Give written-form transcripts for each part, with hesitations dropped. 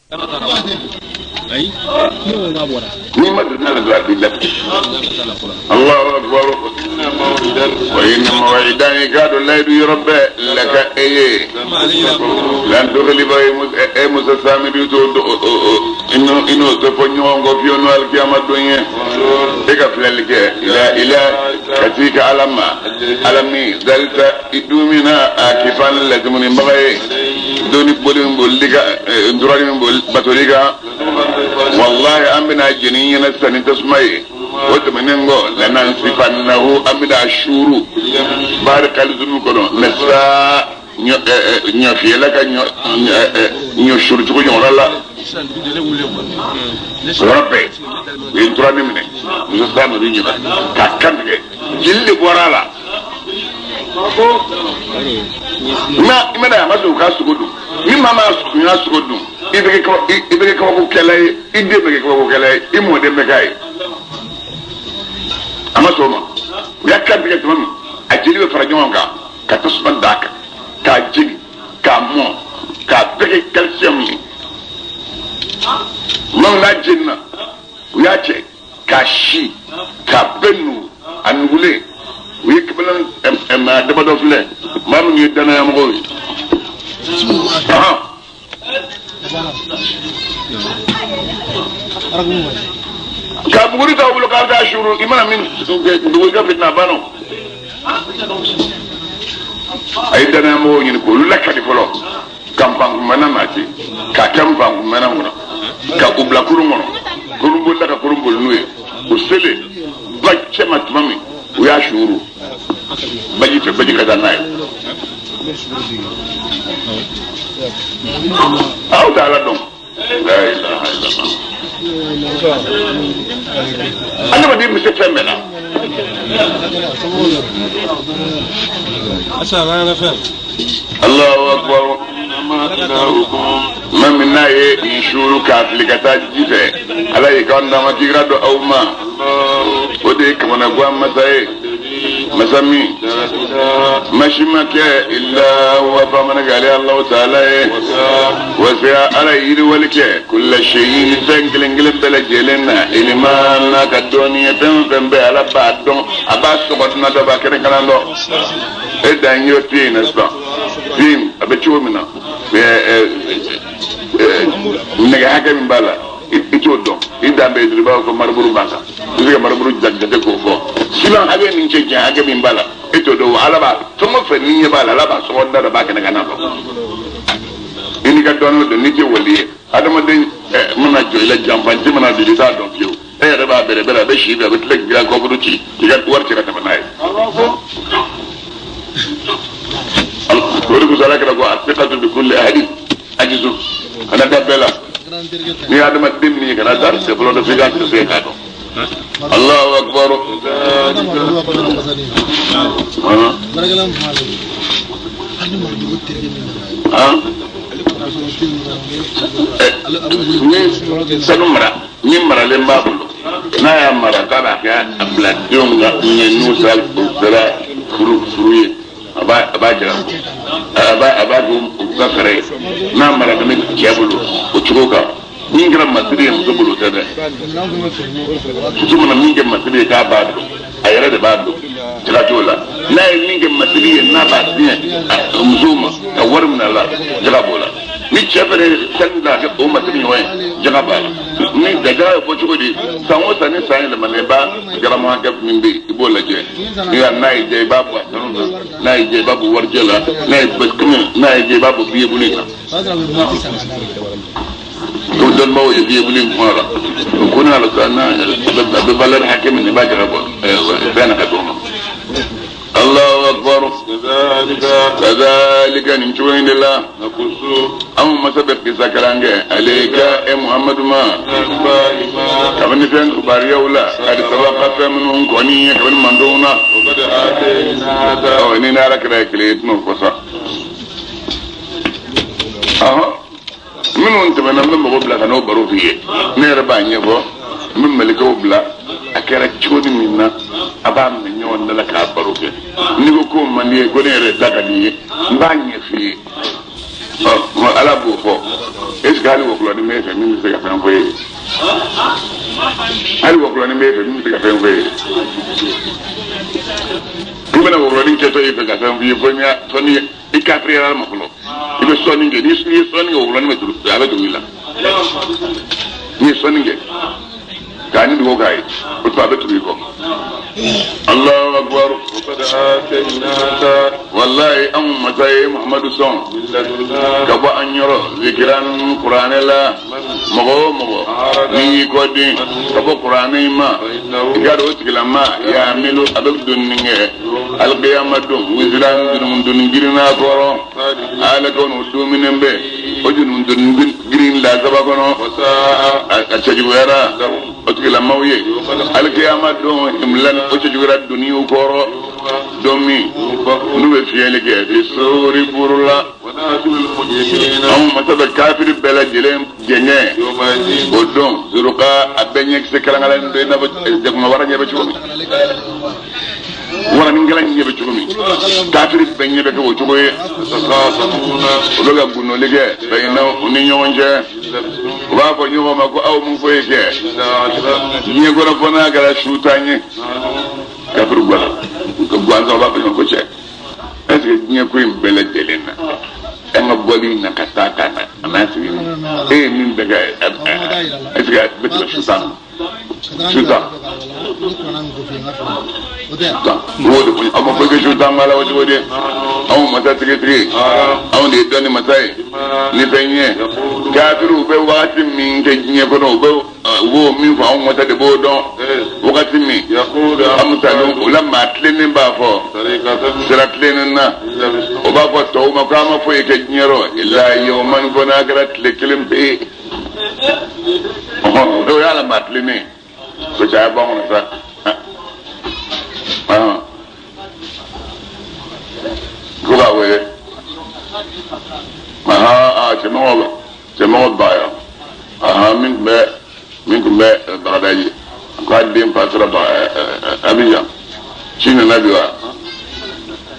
N'i ma don n'a la dɔrɔn, a b'i latigɛ. Allahu akbar. Wa inna maw'idan, i k'a dɔn layidu yɔrɔ bɛɛ laka e ye lan tukhlifa, e Musa Samiri to i n'o tɛ fɔ ɲɔgɔn kɔ fiyewu n'o alikiyama don ye. E ka filɛli kɛ ila ila ka t'i ka Ala ma, Ala min zalita i dumina a kifan lajumunibaga ye doni boli min bolili kan, nturali min boli batoli kan. Wallahi, an bɛna jeni ɲɛna sisan ni tasuma ye. O tɛmɛnen kɔ, lanansifannahu, an bɛna suuru baari kalizumi kɔnɔ nasa ɲɔfiyɛla ka ɲɔ suuru cogo ɲɔgɔnna la. O yɔrɔ bɛɛ, u ye nturani minɛ Musa Samiri ɲɛna k'a kantigɛ, jeli de bɔra a la. I mana a ma sɔn u k'a sogo dun. Ni maa maa kun y'a sogo dun, i bɛ kɛ kabakokɛla ye, i den bɛ kɛ kabakokɛla ye, i mɔden bɛ k'a ye. A ma sɔn o ma. U y'a kantigɛ tuma min, a jeli bɛ fara ɲɔgɔn kan ka tasuma d'a kan k'a jeni k'a mɔ k'a bɛɛ kɛ calcium ye. Tuma min n'a jenina, u y'a cɛ k'a si k'a bɛɛ nugu. A nugulen, u ye kabilan maa damadɔ filɛ, maa minnu ye danayamɔgɔw ye. Ahan. Ka buguri t'aw bolo k'a bɛ taa suru, i mana min dugu, i ka fitina a banna. A ye danayamɔgɔw ɲini k'olu lakali fɔlɔ ka npankunbɛnna nati k'a kɛ npankunbɛnna kɔnɔ ka u bila kurun kɔnɔ, kurun bolila ka kurun boli n'u ye. U selen ba cɛma tuma min, u y'a suuru baji fɛ, baji ka taa n'a ye. Aw t'a la dɔn. La ilaha illallah. Adamaden bɛ se fɛn bɛɛ la. Allahu akbar. Ma min n'a ye nin suuru k'a fili ka taa ji fɛ, Ala y'i ka nama k'i ka dɔn aw ma, o de ye kamanagan masa ye, masa min masi ma kɛ illa wa fa mana kɛ ale Alahu taala ye. Wasiya, Ala ye yiriwali kɛ kulla shay'in, fɛn kelen kelen bɛɛ lajɛlen na, ilima, n'a ka dɔnni ye. Fɛn o fɛn bɛ, Ala b'a dɔn, a b'a sɔgɔtuna dɔn, a b'a kɛnɛkalan dɔn. E dan ye piye in na sisan, piye in a bɛ cogo min na, nɛgɛ hakɛ min b'a la, i t'o dɔn. I dan bɛ dɔrɔn, i b'a fɔ ko mariburu b'a kan, i bɛ se ka mariburu jate k'o fɔ. Siman hakɛ min, cɛncɛn hakɛ min b'a la, e t'o dɔn. Ala b'a fɛn o fɛn ni ɲɛ b'a la, Ala b'a sɔgɔ da dɔ, b'a kɛnɛ ka na dɔn. I n'i ka dɔnni don, n'i tɛ wali ye, adamaden mana jɔ i la, janfanci mana don, i t'a dɔn fiyewu. E yɛrɛ b'a bɛrɛ bɛrɛ, a bɛ si fɛ, a bɛ tila k'i ka kɔkuru ci k'i ka wari cɛ ka tɛmɛ n'a ye. O de kosɔn Ala kɛra ko a bi kulli ahadin ajizu, kana da bɛɛ la. N'i ye adamaden min ye, kana da sɛ fɔlɔ dɔ, f'i k'a sɛgɛsɛgɛ k'a dɔn. Allahu akbar. Han, ni sanu mara ni maralen b'a bolo, n'a y'a mara k'a b'a kɛ a bila denw ka ɲɛ, n'u sera furu furu ye, a b'a jira, a b'a kɛ u ka fɛɛrɛ ye. N'a mara bɛ cɛ bolo o cogo kan, min kɛra masiri ye muso bolo, o tɛ dɛ. Muso mana min kɛ masiri ye k'a b'a dɔn, a yɛrɛ de b'a dɔn, jaga t'o la. N'a ye min kɛ masiri ye, n'a b'a diɲɛ musow ma ka wari minɛ a la, jaga b'o la. Ni cɛ fɛnɛ ye sani da kɛ o masiri ɲɔgɔn ye, jaga b'a la. Ni jaga ye fɔ cogo di, san o san ni san yɛlɛmana, i b'a garamu hakɛ min bɛ yen, i b'o lajɛ. N'i y'a n'a y'i diya, i b'a bɔ a sanu na, n'a y'i diya, i b'a bɔ warijɛ la, n'a ye kɛmɛ, n'a y'i diya, i b'a bɔ biye bulu in na. Ko dɔnnibaaw ye biye bulu in kuma la, o ko ne ala sa n'a a bɛ valeur hakɛ min, i b'a jaga bɔ fɛn na ka d'o ma. Allahu akbar. Kazalika, nin cogo in de la, anw masa bɛ kisa kalan kɛ alayka, e Muhammadu ma, kabini fɛn kibaruyaw la kadi sabaka, fɛn minnu kɔni ye kabini mandenw na. Ɔ, ni Ala kɛra ye kelen ye, tɛn'o fɔ sa. Ɔhɔn, minnu tɛmɛna, n bɛ mɔgɔ bila ka n'o baro f'i ye. Ne yɛrɛ b'a ɲɛfɔ, n bɛ mɛlɛkɛw bila a kɛra cogo ni min na, a b'a minɛ ɲɔgɔn da la k'a baro kɛ. N'i ko k'o man di ye, ko ne yɛrɛ da ka di ye, n b'a ɲɛf'i ye. Ala b'o fɔ est ce que hali wɔkulɔnin b'e fɛ min bɛ se ka fɛn fɔ e ye hali wɔkulɔnin b'e fɛ min bɛ se ka fɛn fɔ e ye i bɛna wɔkulɔnin kɛtɔ e fɛ ka fɛn f'i ye fo ni i kafiriyara ma fɔlɔ i bɛ sɔnni kɛ n'i ye sɔnni kɛ wɔkulɔnin bɛ tugu a bɛ tugu i la n'i ye sɔnni kɛ k'a ni dugawu k'a ye o tuma a bɛ tugu i kɔ. Allahu akbar wallahi anw masa ye Muhammadu sɔn ka bɔ an yɔrɔ zikiran kuranɛ la mɔgɔ o mɔgɔ n'i y'i kɔ den ka bɔ kuranɛ in ma i ka dɔn o tigilama yamilu a bɛ donni kɛ alikiyama don wiziran jurumu doni girinna kɔrɔ ala ko n'o dumuni bɛ o jurumu doni girin lasaba kɔnɔ a cɛjuguyara o tigilamaw ye alikiyama don himlan o cɛjuguyara doniw kɔrɔ don min n'u bɛ fiyɛli kɛ fi sori buru la anw masa bɛ kafiri bɛɛ lajɛlen jɛngɛ o don zuruka a bɛɛ ɲɛkisɛ kalankalan don i n'a fɔ jakuma wara ɲɛ bɛ cogo min waranikɛla ɲɛ bɛ cogo min kafiri bɛɛ ɲɛ bɛ kɛ o cogo ye u bɛ ka gundoli kɛ bɛnna u ni ɲɔgɔn cɛ u b'a fɔ ɲɔgɔn ma ko aw mun foyi kɛ diɲɛ kɔnɔ fo n'a kɛra su tan ye kafiri guwanna gansan u b'a fɔ ɲɔgɔn ko cɛ est ce que diɲɛ ko in bɛɛ lajɛlen na an ka bɔli in na ka taa ka na a n'a sigi e ye min bɛɛ kɛ est ce que a bɛ tɛmɛ su tan su tan n b'o de fɔ aw ma foyi kɛ su tan ma la o cogo di anw masa tigitigi anw de ye dɔnni masa ye ni fɛn ye kafiriw bɛ wagati min kɛ diɲɛ kɔnɔ u bɛ u b'o min fɔ anw masa de b'o dɔn wagati min amusalu o la maa tilennen b'a fɔ sira tilennen na o b'a fɔ tɔw ma ko an ma foyi kɛ diɲɛ rɔ illa yawman fo n'a kɛra tile kelen pe ye o y'a la maa tilennen ko caya b'an kɔnɔ sa ko k'a wele cɛmɔgɔ cɛmɔgɔ ba yan min tun bɛ Bagadaji k'a den fatura Abidjan ci nana bi wa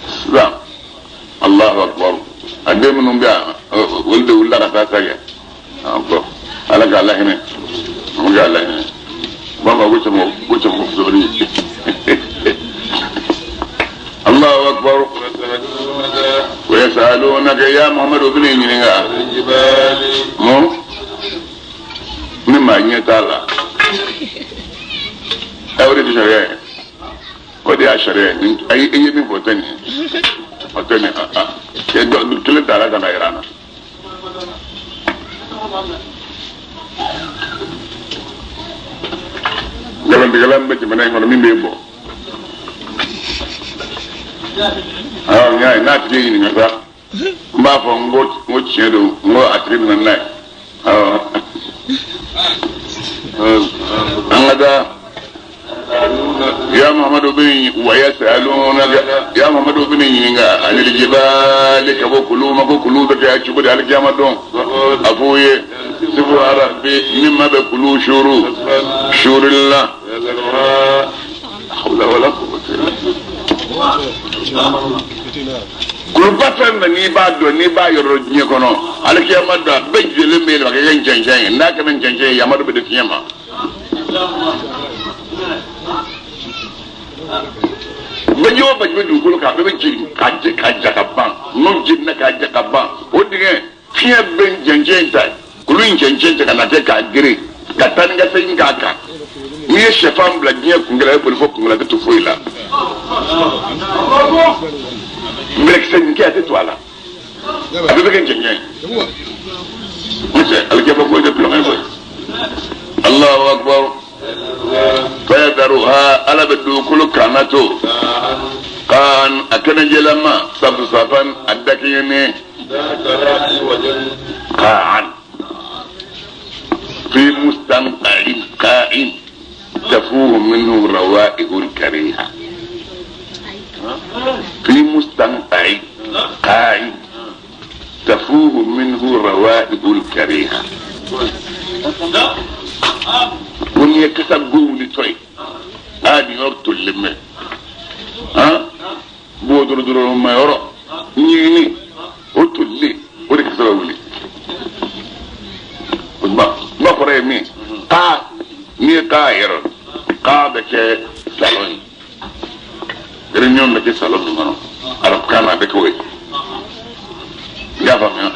sisan Allahu akbar a den minnu bɛ yan olu de wulila ka taa sa kɛ ala k'a lahinɛ ala k'a lahinɛ u b'a fɔ ko cɛmɔgɔ fusabali Allahu akbar wa yasalunaka ya Muhammadu u bɛn'i ɲininka mun ni maa ɲɛ t'a la o de tɛ sariya ye o de y'a sariya ye i ye min fɔ o tɛ nin ye o tɛ nin ye kelen t'a la ka na yira an na. Nkalontigɛla min bɛ jamana in kɔnɔ min b'e bɔ awɔ n y'a ye n'a tigi y'i ɲininka sa n b'a fɔ n ko tiɲɛ don n ko a tigi nana n'a ye awɔ an ka taa ya Muhammadu bɛ wa yasalunaka ya Muhammadu bɛ ɲininka anil jibali ka bɔ kulu ma ko kulu bɛ kɛ cogo di alikiyama don a f'u ye sifu rabbi min ma bɛ kulu suuru suurila hawla wala quwwata illa billah kuluba fɛn fɛn n'i b'a dɔn n'i b'a yɔrɔ diɲɛ kɔnɔ alikiyama don a bɛɛ jɛlen bɛ yɛlɛma ka kɛ ncɛncɛn ye n'a kɛra ncɛncɛn ye yamadu bɛ di fiɲɛ ma baji o baji bɛ dugukolo kan a bɛɛ bɛ jeni ka ja ka ban n'o jenina ka ja ka ban o dingɛ fiɲɛ bɛ ncɛncɛn ta kulu in cɛncɛn ta ka na kɛ k'a gere ka taa ni ka segin k'a kan n'i ye sɛfan bila diɲɛ kunkɛla e boli fo kunkɛla tɛ to foyi la nbɛlɛkisɛ nin kɛ a tɛ to a la a bɛɛ bɛ kɛ ncɛncɛn ye n'o tɛ alikiyama ko tɛ tulonkɛ koyi Allahu akbar fayadaruha ala bɛ dugukolo kanna to kan a kɛnɛjɛlama safsafan a dakɛɲɛnen kaan fi mustanqa'in qa'in tafuhu minhu rawa'ihul kariha fi mustanqa'in qa'in tafuhu minhu rawa'ihul kariha ko n'i ye kasa go wulitɔ ye aa nin yɔrɔ tolilen bɛ han bɔgɔ dorodoro ma yɔrɔ ɲiginni o tolilen o de kasa bɛ N'i ye kaa yɛrɛ kaa bɛ kɛ salon ye, réunion bɛ kɛ salon min kɔnɔ, arabukan na a bɛ kɛ o ye. I y'a faamuya?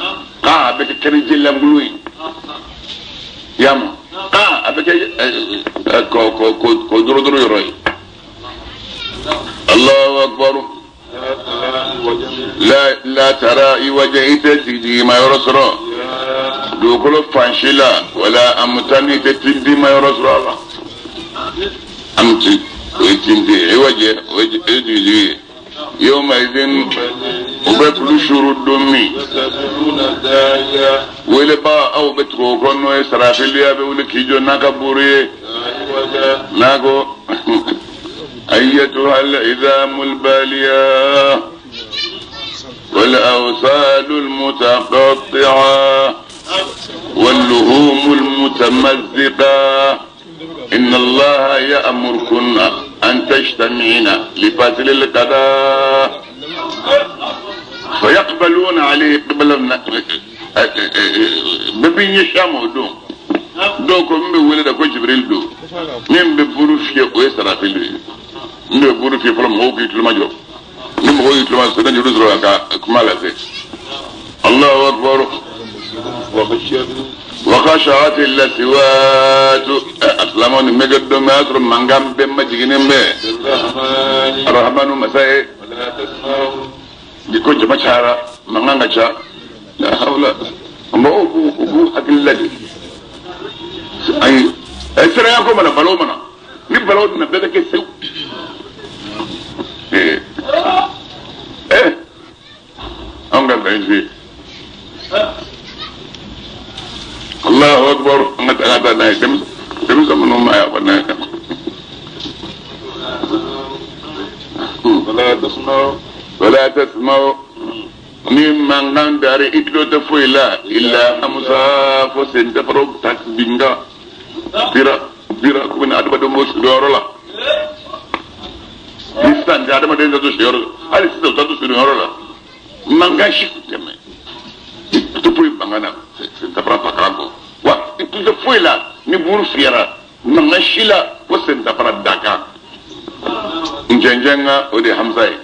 Kaa bɛ kɛ kɛnɛjɛlankolon ye. I y'a mɛn? Kaa a bɛ kɛ kɔ dorodoro yɔrɔ ye. Allahu akbar. La tara i wajɛ i tɛ jigijigima yɔrɔ sɔrɔ dugukolo fan si la, wala amutan i tɛ tintima yɔrɔ sɔrɔ a la. Amuti o ye tinti ye, i wajɛ o ye jigijigi ye. Yawma idin u bɛ kulu suru don min, weleba aw bɛ tugu o kɔ, n'o ye sarafiliya bɛ wuli k'i jɔ n'a ka buru ye, n'a ko أيتها العظام البالية والأوصال المتقطعة واللحوم المتمزقة إن الله يأمركن أن تجتمعن لفصل القضاء فيقبلون عليه قبل ببين يشامو دوم dɔw ko min bɛ wele da ko Jibril don, min bɛ buru fiyɛ o ye Sarafil ye. Min bɛ buru fiyɛ fɔlɔ, mɔgɔw k'i tulomajɔ, ni mɔgɔw y'i tulomajɔ sɛbɛn juru sɔrɔ ka kuma lase. Allahu akbar. Wa khashat al-aswat. Asilamɛw nin bɛ kɛ don min, a y'a sɔrɔ mankan bɛɛ majiginnen bɛ Arahamanu masa ye. Ni ko jama cayara, mankan ka ca, la hawla, mɔgɔw b'u hakili lajɛ. Ayi, siranya ko mana, balo mana, ni balo donna bɛɛ bɛ kɛ sewu. Anw ka bɛn se. Allahu akbar. An ka taa n'a ye denmisɛn minnu ma y'a fɔ n'a ye. Wala tasma'u. Ni mankan dari i tulo tɛ foyi la illa hamusa, fo sen tɛfaraw ta binga bira bira komi ni adamadenw b'o sigiyɔrɔ la. Ni sisan tɛ, adamaden tɛ to sigiyɔrɔ la, hali sisan u tɛ to sigiyɔrɔ la. Mankan si tun tɛ mɛn, i tɛ foyi mankan na sen tɛfara fakara kɔ wa i tun tɛ foyi la ni buru fiyɛra mankan si la fo sen tɛfara dakan njɛnjɛn kan, o de ye hamisa ye.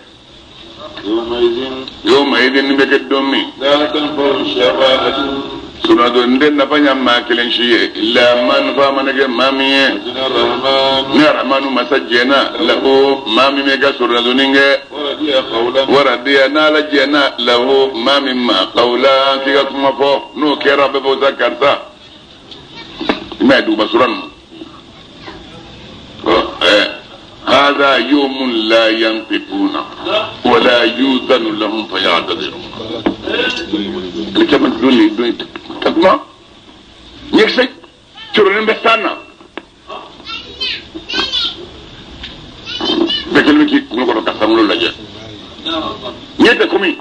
Yawma idin nin bɛ kɛ don min, sunadon tɛ nafa ɲa maa kelen si ye, illa man fa mana kɛ maa min ye ni Arahamanu masa jɛnna lahu, maa min bɛ ka surunadonni kɛ, waradiya n'Ala jɛnna lahu maa min ma qawla k'i ka kuma fɔ, n'o kɛra a bɛ fɔ sa karisa. I m'a ye duguba sura ninnu. هذا يوم لا ينطقون ولا يؤذن لهم فيعتذرون. الكلمة دون دون تكما يكسي ترون بستانا بكلمة كي كنا كساملو لجأ نيت كومي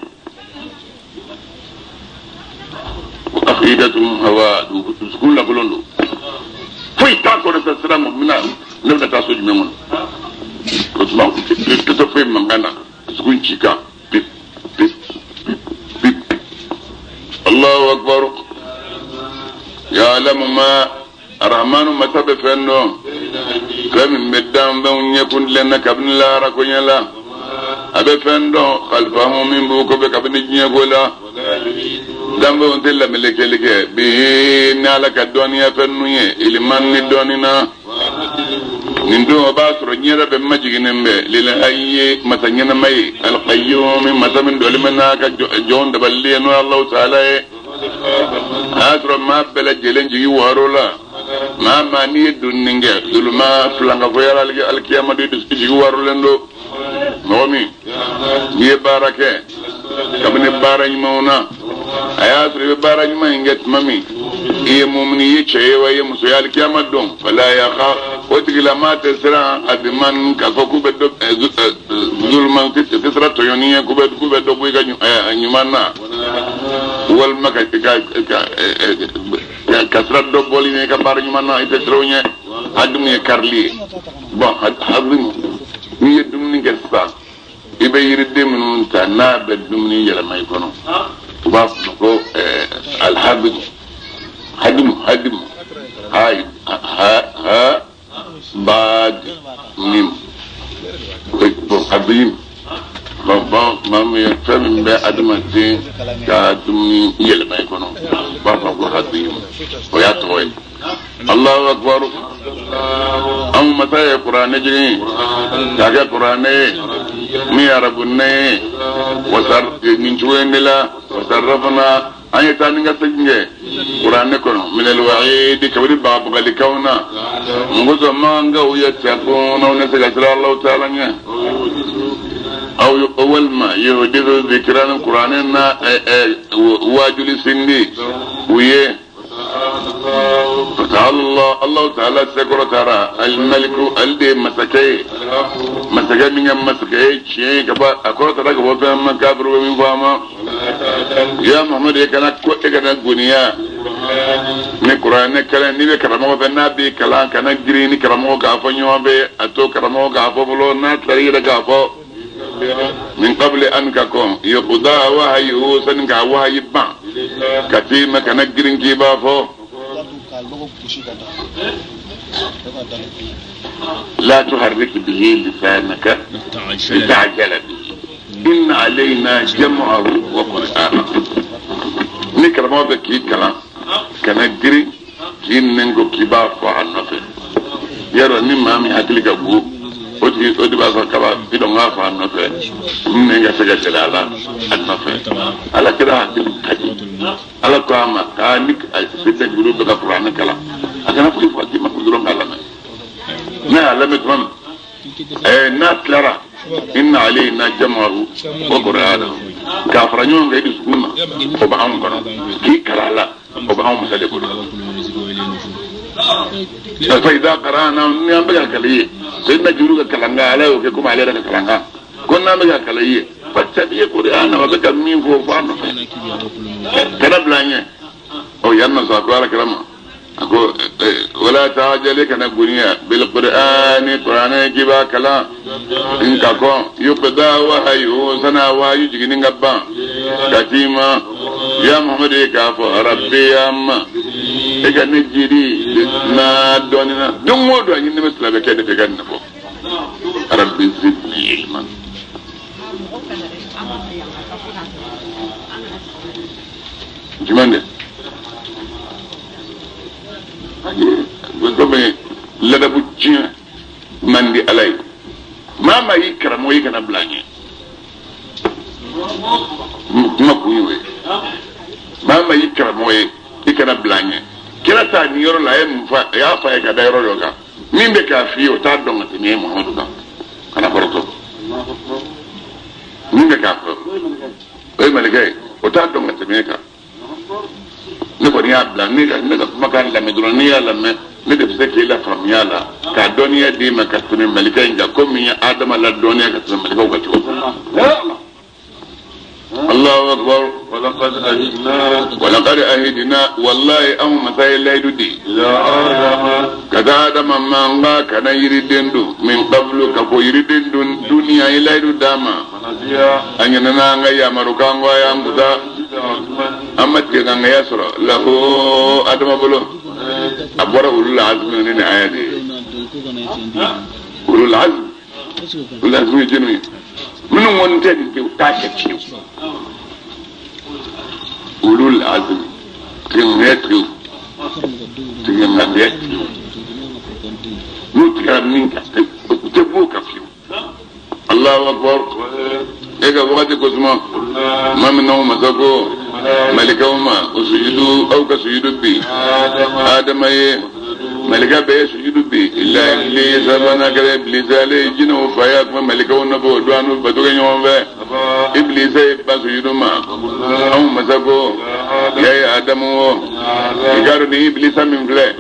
وأفئدتهم هواء سكون لكلون foyi t'a kɔnɔ sa sira ma mina ne bɛna taa so jumɛn kɔnɔ, o tuma tɛ foyi mankan na, dusukun ci kan pip pip pip pip. Allahu akbar. Ya'lamu ma Arahmanu masa bɛ fɛn dɔn, fɛn min bɛ danfɛnw ɲɛkun tilenna kabini lahara ko ɲɛ la, a bɛ fɛn dɔn khalfahum min b'u kɔfɛ kabini diɲɛ ko la. Danfɛnw tɛ lamelekeli kɛ bi ni Ala ka dɔnniya fɛn ninnu ye iliman ni dɔnni na. Nin don o b'a sɔrɔ ɲɛda bɛ majiginnen bɛ lil hayyi masa ɲɛnama ye, alqayyumi masa min dɔlen bɛ n'a ka jɔn dabali ye, n'o ye Alahu taala ye. A y'a sɔrɔ maa bɛɛ lajɛlen jigi waro la, maa maa n'i ye donni kɛ zuluma filankafoya la alikiyama don, i jigi warolen don. Mɔgɔ min n'i ye baara kɛ kabini baara ɲumanw na, a y'a sɔrɔ i bɛ baara ɲuman in kɛ tuma min, i ye mumuni, i ye cɛ ye wa i ye muso ye, alikiyama don fala yaqa o tigilamaa tɛ siran adiman k'a fɔ k'u bɛ dɔ zuluma, tɛ siran tɔɲɔni ye k'u bɛ dɔ bɔ i ka ɲuman na, walima ka ka sira dɔ bɔli ɲɛ i ka baara ɲuman na, i tɛ siran o ɲɛ. Hadimu ye karili ye. Bɔn, hadimu, n'i ye dumuni kɛ sisan, i bɛ yiriden minnu ta n'a bɛ dumuni yɛlɛma i kɔnɔ, u b'a fɔ ko alhadimu, hadimu, hadimu, ha ha ha. Baad mim bon habib bon maa min ye fɛn min bɛ adamaden ka dumuni yɛlɛma i kɔnɔ u b'a fɔ ko habib o y'a tɔgɔ ye. Allahu akbar anw masa ye kuranɛ jigin k'a kɛ kuranɛ ye min ye arabunɛ ye wasar nin cogo in de la wasarrafna an ye taa ni ka segin kɛ kuranɛ kɔnɔ minal wa'idi kabini bagabagalikanw na mun kosɔn mankaw yattaquna u na se ka siran Alahu taala ɲɛ aw walima yuhdisu zikran kuranɛ na waajuli sindi u ye Allah Allah taala sekɔrɔtara alimaliku ale de ye masakɛ ye masakɛ min ka masakɛ ye tiɲɛ ye ka bɔ a kɔrɔtara ka bɔ fɛn ma kafiri bɛ min fɔ a ma ya Muhamadu e kana ko e kana goniya ni kuranɛ kalan n'i bɛ karamɔgɔ fɛ n'a b'i kalan kana girin ni karamɔgɔ k'a fɔ ɲɔgɔn fɛ a to karamɔgɔ k'a fɔ fɔlɔ n'a tilara i yɛrɛ k'a fɔ min qabli an ka kɔn yuqda wahayu sani ka wahayi ban ka t'i ma kana girin k'i b'a fɔ la tuharrik bihi lisanaka lita'jala bihi inna alayna jam'ahu wa qur'anahu ni karamɔgɔ bɛ k'i kalan kana girin k'i nɛn ko k'i b'a fɔ a nɔfɛ yarɔ ni maa min hakili ka go o tigi o de b'a fɔ kaba bi dɔn k'a fɔ a nɔfɛ n nɛn ka se ka gɛlɛya la a nɔfɛ ala kira hakili ka di ala ko a ma k'a ni sidina jibiri bɛ ka kuranɛ kalan a kana foyi fɔ a k'i ma ko dɔrɔn k'a lamɛn n'a y'a lamɛn tuma min n'a tilara inna alayna jam'ahu wa qur'anahu k'a fara ɲɔgɔn kan i dusukun na o bɛ anw kɔnɔ k'i kalan a la o bɛ anw masa de bolo fa idha qara'na ni an bɛ ka kalan i ye sayyidina jibril ka kalankan ala y'o kɛ komi ale yɛrɛ ka kalankan ko n'an bɛ ka kalan i ye fattabi qur'ana a bɛ ka min fɔ o fɔ a nɔfɛ kana bila an ɲɛ ɔ yan nɔ sa a ko ala kira ma a ko wala ta'jal kana goniya bil qur'ani qur'ani k'i b'a kalan n ka kɔn yuqda wahayu sana wahayu jiginni ka ban ka t'i ma ya muhamadu e k'a fɔ rabbi ya ma e ka ne jidi na dɔɔnin na don o don a ɲini bɛ silamɛ kɛ de fɛ ka nin fɔ rabbi zidni ilman jumɛn de komi ladabu tiɲɛ man di ala ye maa maa y'i karamɔgɔ ye kana bila a ɲɛ kuma kun y'o ye maa maa y'i karamɔgɔ ye i kana bila a ɲɛ kira t'a nin yɔrɔ la a ye mun fɔ a y'a fɔ a ye ka da yɔrɔ dɔ kan min bɛ k'a f'i ye o t'a dɔn ka tɛmɛ e Muhamadu kan kana kɔrɔtɔ min bɛ k'a fɔ o ye malikɛ ye o t'a dɔn ka tɛmɛ e kan ne kɔni y'a bila ne ka ne ka kumakan lamɛn dɔrɔn n'i y'a lamɛn ne de bɛ se k'e lafaamuya la k'a dɔnniya d'i ma ka tɛmɛ malikɛ in kan komi n ye Adama ladɔnniya ka tɛmɛ malikaw kan cogo min. Allahu akbar walaqad ahidna walaqad ahidna wallahi anw masa ye layidu di ila adama ka taa Adama ma n k'a kana yiriden dun min qablu ka kɔn yiriden dun dunni an ye layidu d'a ma fanasiya a ɲinɛna an ka yamarukan kɔ a y'an kuta an ma tigɛ ka ŋaya sɔrɔ lahu Adama bolo a bɔra ulul azmi ni nin aya de ye ulul azmi ulul azmi ye jɔnni ye minnu kɔni tɛ nin kɛ u t'a kɛ fiyewu ulul azmi tigɛ ŋaya tigiw tigɛ ŋaniya tigiw n'u tigɛra min kan u tɛ b'o kan fiyewu Allahu akbar e ka wagati ko suma ma min n'anw masa ko malikaw ma usujudu aw ka sujudu bi adama ye malika bɛɛ ye sujudu bi illa iblisa fo n'a kɛra iblisa ale ye jinɛw fa ye a tun bɛ malikaw nɔfɛ o don a n'u bato kɛ ɲɔgɔn fɛ iblisa ye ban sujudu ma anw masa ko ya ye adamu o i k'a dɔn ni iblisa min filɛ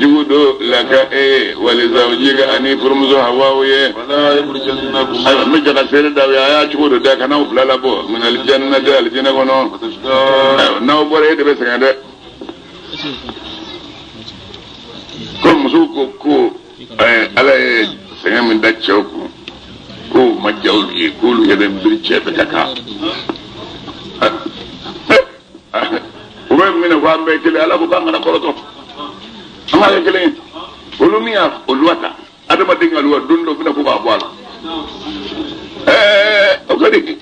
jugu don laka e ye walizawjika ani furumuso hawaw ye ayiwa n bɛ jɛ ka seere d'aw ye a y'a cogo dɔ da ka n'aw fila labɔ min alijannati alijinɛ kɔnɔ ayiwa n'aw bɔra e de bɛ sɛgɛn dɛ ko musow ko ko ala ye sɛgɛn min da cɛw kun k'o ma diya olu ye k'olu yɛrɛ biri cɛ fɛ ka kan u bɛ minɛ ko an bɛɛ kelen ala ko k'an kana kɔrɔtɔ an k'a kɛ kelen ye olu min y'a olu ta. Adamaden ka luwa don dɔ bɛna ko k'a bɔ a la. Ɛɛ o ka di.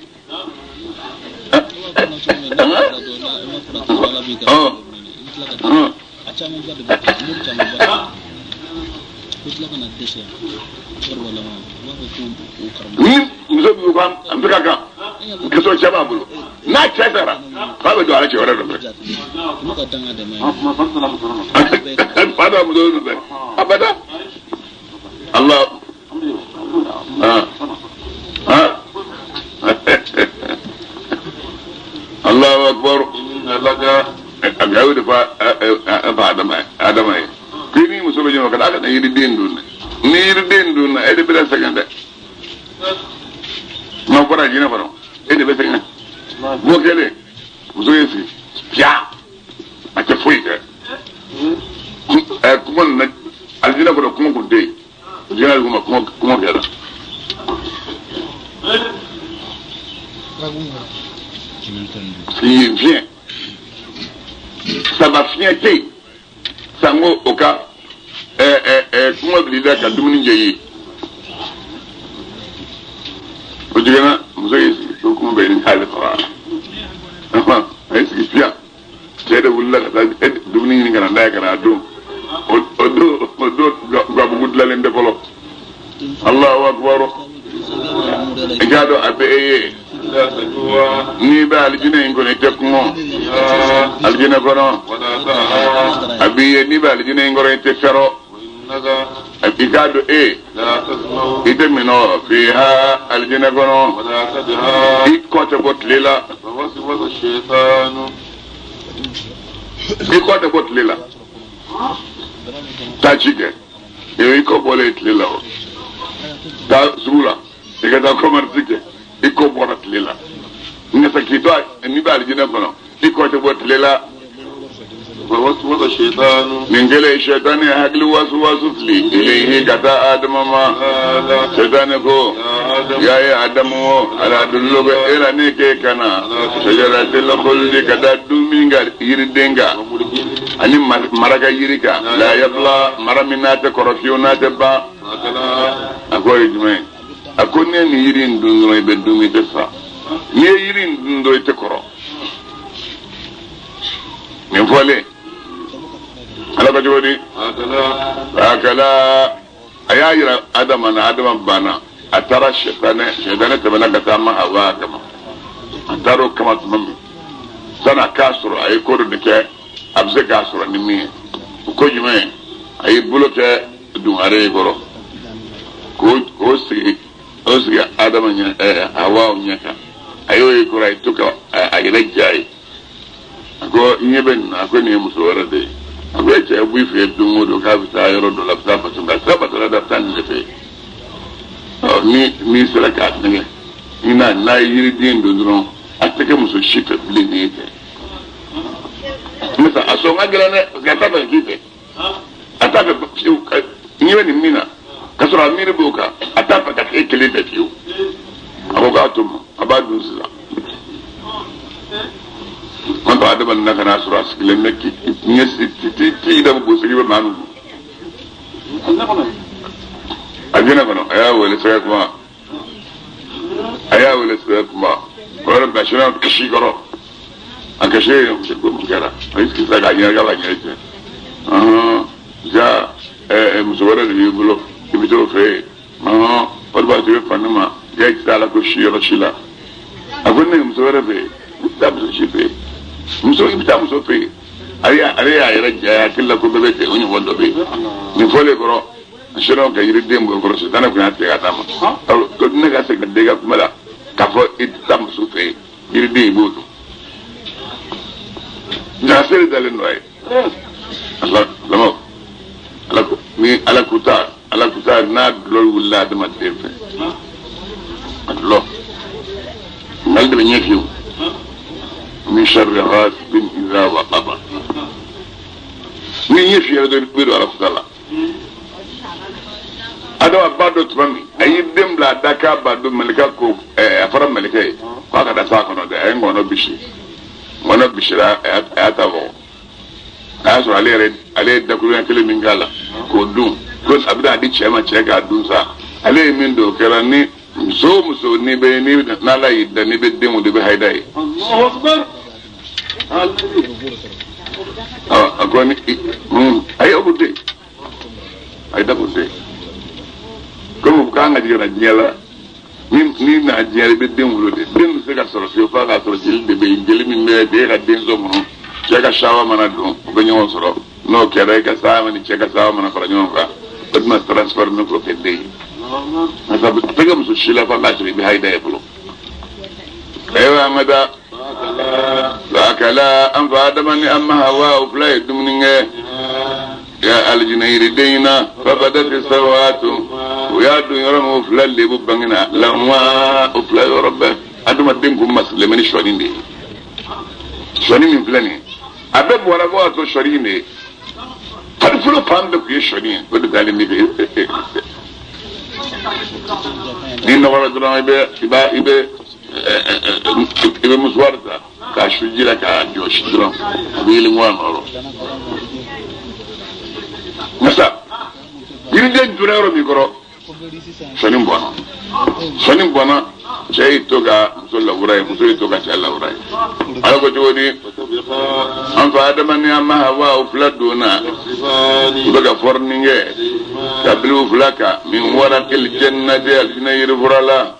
Ni muso b'u kan an bɛ ka kan kasɔrɔ cɛ b'a bolo n'a cɛ sara k'a bɛ don ala cɛ wɛrɛ nɔfɛ. Fa b'a muso nɔfɛ abada. Allah Allahu akbar. A y'o de fɔ Adama ye. K'i ni muso bɛ ɲɔgɔn kan a kana yiriden dun dɛ. Ni yiriden dun na e de bɛna sɛgɛn dɛ. N'aw bɔra jinɛ kɔnɔ e de bɛ sɛgɛn. Bɔ kɛlen muso ye sigi piya a tɛ foyi kɛ. Kuma nana alijinɛ kɔnɔ kuma kun tɛ yen. Jinɛ kuma kuma kɛra. Fiɲɛ saba fiɲɛ tɛ yen. Sango o ka kuma bil'i la ka dumuni jɛ ye. O jiginna muso y'i sigi ko kuma bɛ ɲini k'ale faga. A y'i sigi piya. Cɛ de wulila ka taa dumuni ɲini ka na n'a ye ka na dun. O don gabugu dilanlen tɛ fɔlɔ. Allahu akbar. I k'a dɔn a bɛ e ye. N'i bɛ alijinɛ in kɔnɔ i tɛ kɔngɔ. Alijinɛ kɔnɔ. A b'i ye n'i bɛ alijinɛ in kɔnɔ i tɛ fɛrɔ. I k'a dɔn e. I tɛ minɔ fiha alijinɛ kɔnɔ. I kɔ tɛ bɔ tile la. I kɔ tɛ bɔ tile la. Taa ci kɛ. I kɔ bɔlen tile la o. Taa sugu la. I ka taa commerce kɛ. I kɔ bɔra tile la. Nka k'i to n'i bɛ alijinɛ kɔnɔ i kɔ tɛ bɔ tile la. Nin kɛlen sɛtanɛ hakili wasu wasu fili ilayhi ka taa Adama ma. Sɛtanɛ ko ya ye Adamu o ala dulluka e la ne k'e kana sajaratil khuldi ka taa dumuni ka yiriden kan ani maraka yiri kan la yabla mara min n'a tɛ kɔrɔ fiyewu n'a tɛ ban. A ko ye jumɛn ye? A ko ne ni yiri in dun dɔrɔn i bɛ dun i tɛ sa. N'i ye yiri in dun dɔrɔn i tɛ kɔrɔ. Nin fɔlen ala ko cogo di? Akala a y'a yira Adama na, Adama banna. A taara sɛtanɛ tɛmɛna ka taa ma Hawa kama. A taara o kama tuma min sanni a k'a sɔrɔ a ye ko dɔ de kɛ a bɛ se k'a sɔrɔ ni min ye. O ko jumɛn ye? A y'i bolo kɛ dungare ye kɔrɔ k'o sigi Adama ɲɛ Hawa ɲɛ kan. A y'o ye kɔrɔ a ye to ka a yɛrɛ diya ye. A ko ɲɛ bɛ nin na, a ko nin ye muso wɛrɛ de ye. A ko e cɛ b'i fɛ yen don o don k'a bɛ taa yɔrɔ dɔ la a bɛ taa bato nka sira bato la dɛ a bɛ taa nin de fɛ yen. Ɔ ni n'i sera k'a nɛgɛ ni n'a ye yiriden don dɔrɔn a tɛ kɛ muso si fɛ bilen n'e tɛ. Misa a sɔn ka gɛlɛn dɛ parce que a t'a fɛ k'i fɛ. A t'a fɛ fiyewu ɲɛ bɛ nin min na k'a sɔrɔ a miiri b'o kan a t'a fɛ ka k'e kelen fɛ fiyewu. A ko k'a to ma a b'a dun sisan. An to Adama nana ka n'a sɔrɔ a sigilen bɛ k'i ɲɛsin ti da gosi bɛ maa min kun. A jinɛ kɔnɔ a y'a wele sɛgɛ kuma. A y'a wele sɛgɛ kuma. O yɔrɔ bɛɛ sira kasi kɔrɔ. A kasi ye ko mun kɛra? A y'i sigi sisan k'a ɲɛnajɛ k'a ɲɛnajɛ cɛ. Ja muso wɛrɛ de b'i bolo i bɛ t'o fɛ yen. O de b'a to i bɛ fa ne ma ja i tɛ taa ala ko si yɔrɔ si la. A ko ne ye muso wɛrɛ fɛ yen. I bɛ taa muso si fɛ yen. Muso i bɛ taa muso fɛ yen. Ale y'a yɛrɛ ja hakili la ko bɛɛ bɛ ten o ɲɔgɔn dɔ bɛ yen. Nin fɔlen kɔrɔ a sera ka yiriden bɔ kɔrɔ sitanɛ kun y'a tigɛ ka d'a ma. Ko ne ka segin den ka kuma la k'a fɔ i tɛ taa muso fɛ yen yiriden i b'o dun. Nka seri dalen don a ye. Ala ala ni ala kuta n'a dulɔ wulila adamaden fɛ. A dulɔ. Nka de bɛ ɲɛ fiyewu. Min sharri ghasiqin idha waqaba. Ni ɲɛ fiyɛra dɔrɔn i bɛ don ala kuta la. Adama ba dɔ tuma min a y'i den bila a da k'a ba don malika ko a fɔra malika ye k'a ka da s'a kɔnɔ dɛ a ye ŋɔnɔ bisi ŋɔnɔ bisira a y'a ta bɔ a y'a sɔrɔ ale yɛrɛ ale ye dakuruɲɛ kelen min k'a la k'o dun Ko a bɛna di cɛ ma, cɛ k'a dun sa. Ale ye min don o kɛra ni muso o muso n'i bɛ ni n'Ala y'i da n'i bɛ den wolo i bɛ hayida ye. A ko ni ayi o kun tɛ yen, hayida kun tɛ yen. Komi u kan ka jigin na diɲɛ la, ni na diɲɛ la i bɛ den wolo de, den bɛ se ka sɔrɔ fiyewu f'a k'a sɔrɔ jeli de bɛ yen, jeli min bɛ den ka denso kɔnɔ, cɛ ka sawa mana don u bɛ ɲɔgɔn sɔrɔ, n'o kɛra i ka sawa ni cɛ ka sawa mana fara ɲɔgɔn kan, o tɛna transformer k'o kɛ den ye. Nka a tɛ kɛ muso si la f'a k'a sɔrɔ i bɛ hayida ye fɔlɔ. Ayiwa an ka taa. Fakala an fa Adama ni an ma Hawa u fila ye dumuni kɛ. Ya alijinɛ yiriden in na fabadati sawatu u y'a dun yɔrɔ min u fila lebu bangena lahuma u fila yɔrɔ bɛɛ adamaden kun masilen bɛ ni sɔni de ye. Sɔni min filɛ nin ye a bɛɛ bɔra ko a to sɔni in de ye. Farikolo fan bɛɛ tun ye sɔni ye o de dalen bɛ n'i nɔgɔra dɔrɔn i bɛ i b'a i bɛ i bɛ musuwari ta k'a su ji la k'a jɔsi dɔrɔn a bɛ yelen a nɔ rɔ. Masa yiriden donna yɔrɔ min kɔrɔ sɔni bɔnna, sɔni bɔnna, cɛ y'i to ka muso lawura ye, muso y'i to ka cɛ lawura ye. Ala ko cogo di? An fa Adama ni an ma Hawa u fila donna u bɛ ka fɔrɔni kɛ ka bili u fila kan min warakil jannati alijinɛ yirifura la.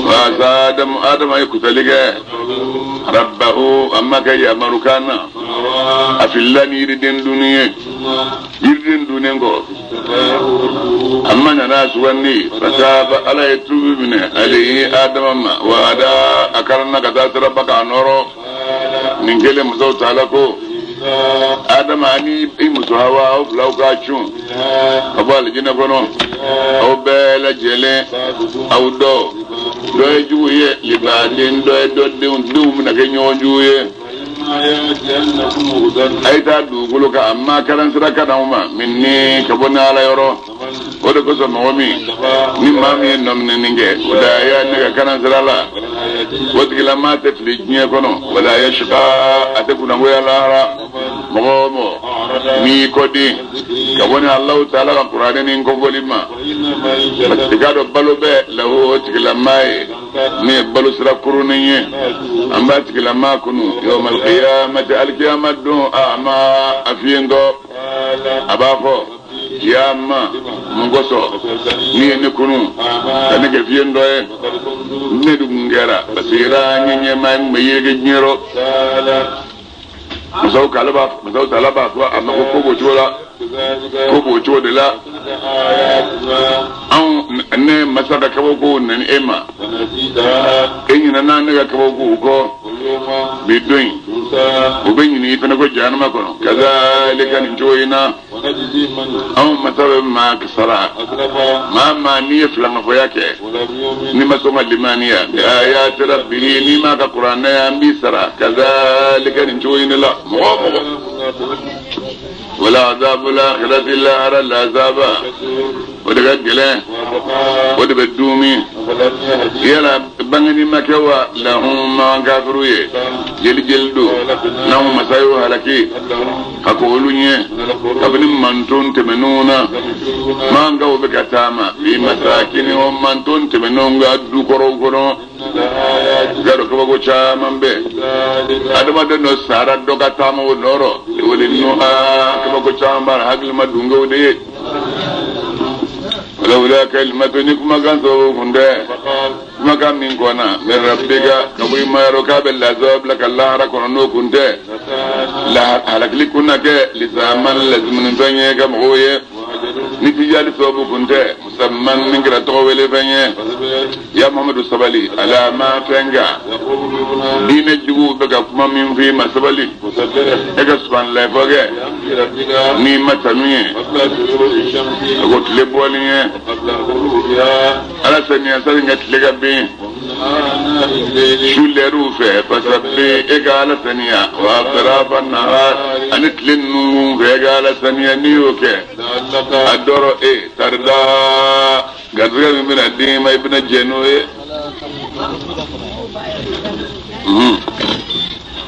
Wasa Adamu Adama ye kutali kɛ rabbahu a ma kɛ yamarukan na a filila ni yiriden dunni ye, yiriden dunnen kɔ a ma nana sugandi fataba Ala ye tuubi minɛ ale ye Adama ma wada a karanna ka taa siraba k'a nɔrɔ nin kelen musow taala ko Adama ani i muso Hawa aw filaw ka cun ka bɔ alijinɛ kɔnɔ aw bɛɛ lajɛlen aw dɔ dɔ ye jugu ye libaden dɔ ye dɔ denw denw bɛna kɛ ɲɔgɔn jugu ye. A ye taa dugukolo kan a ma karansira ka d'anw ma min ni ka bɔ ni Ala yɔrɔ o de kosɔn mɔgɔ min ni maa min ye nɔminɛni kɛ o da ya ne ka karansira la o tigilamaa tɛ fili diɲɛ kɔnɔ wala yashqa a tɛ kunnangoya lahara. Mɔgɔ o mɔgɔ n'i y'i kɔ den ka bɔ ni Alahu taala ka kuranɛ ni kɔfɔli ma i k'a dɔn balo bɛ lahu o tigilamaa ye min ye balo sira kurunnen ye an b'a tigilamaa kunu yawmal qiyamati alikiyama don a ma a fiyentɔ a b'a fɔ ya ma mun kosɔn n'i ye ne kunu ka ne kɛ fiyentɔ ye ne dun kɛra basira n ye ɲɛmaa ye n bɛ yirike diɲɛ rɔ. Masaw k'ale b'a masaw taala b'a fɔ a ma ko ko b'o cogo la ko b'o cogo de la anw ne masa ka kabako nani e ma e ɲinɛna ne ka kabakow kɔ bi don in o bɛ ɲini i fana ko jahanama kɔnɔ kazalika nin cogo in na anw masa bɛ maa sara maa maa n'i ye filankafoya kɛ n'i ma sɔn ka limaniya bi ayati rabbihi n'i m'a ka kuranɛ an b'i sara kazalika nin cogo in de la mɔgɔ o mɔgɔ wala azabu lakhirati lahara lazaba o de ka gɛlɛn o de bɛ duumi yala bangeni ma kɛ wa lahum ma kafiru ye jeli jeli don n'anw masa y'o halaki ka kɔn olu ɲɛ kabini manton tɛmɛnenw na mankaw bɛ ka taama fi masakini o manton tɛmɛnenw ka du kɔrɔw kɔnɔ y'a dɔn kabako caman bɛ adamaden dɔ sara dɔ ka taama o nɔrɔ o de nuha kabako caman b'a la hakilima dunkew de ye walawula kalimatu ni kumakan sababu kun tɛ kumakan min kɔnna min rabbika ka bɔ i ma yɔrɔ k'a bɛ lazaba bila ka lahara kɔnɔ n'o kun tɛ halakili kun na kɛ lisaman laziminifɛn ye ka mɔgɔw ye ni tijali sababu kun tɛ musamman min kɛra tɔgɔ wele fɛn ye ya Muhammadu sabali ala ma fɛn kan diinɛ juguw bɛ ka kuma min f'i ma sabali e ka subahanallahi fɔ kɛ n'i ma tanu ye a ko tile bɔlen ye ala saniya sani ka tile ka bin su lɛriw fɛ fasabbi e ka ala saniya wa atrafa nahar ani tile ninnu fɛ e ka ala saniya n'i y'o kɛ a dɔrɔ e tarida garisɛgɛ min bɛna d'i ma i bɛna jɛ n'o ye.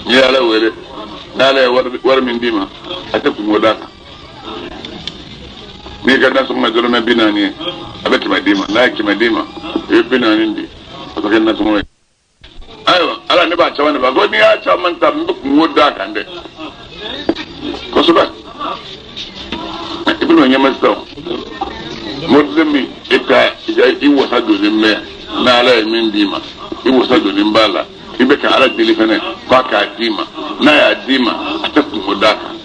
N'i ye ala wele n'ala ye wari min d'i ma a tɛ kungo d'a kan. N'i ka nasɔngɔ dɔrɔmɛ 40 ye, a bɛ 100 d'i ma. N'a ye 100 d'i ma, i bɛ 40 di, o bɛ kɛ nasɔngɔ ye. Ayiwa, ala ne b'a caman de ba ko n'i y'a caman ta n bɛ kungo d'a kan dɛ. Kosɛbɛ. I bɛn'o ɲɛma sisan o. Moriden min e ka i wasa donnen bɛ n'ala ye min d'i ma, i wasa donnen b'a la. I bɛ ka ala deli fɛnɛ k'a k'a d'i ma. N'a y'a d'i ma, a tɛ kungo d'a kan.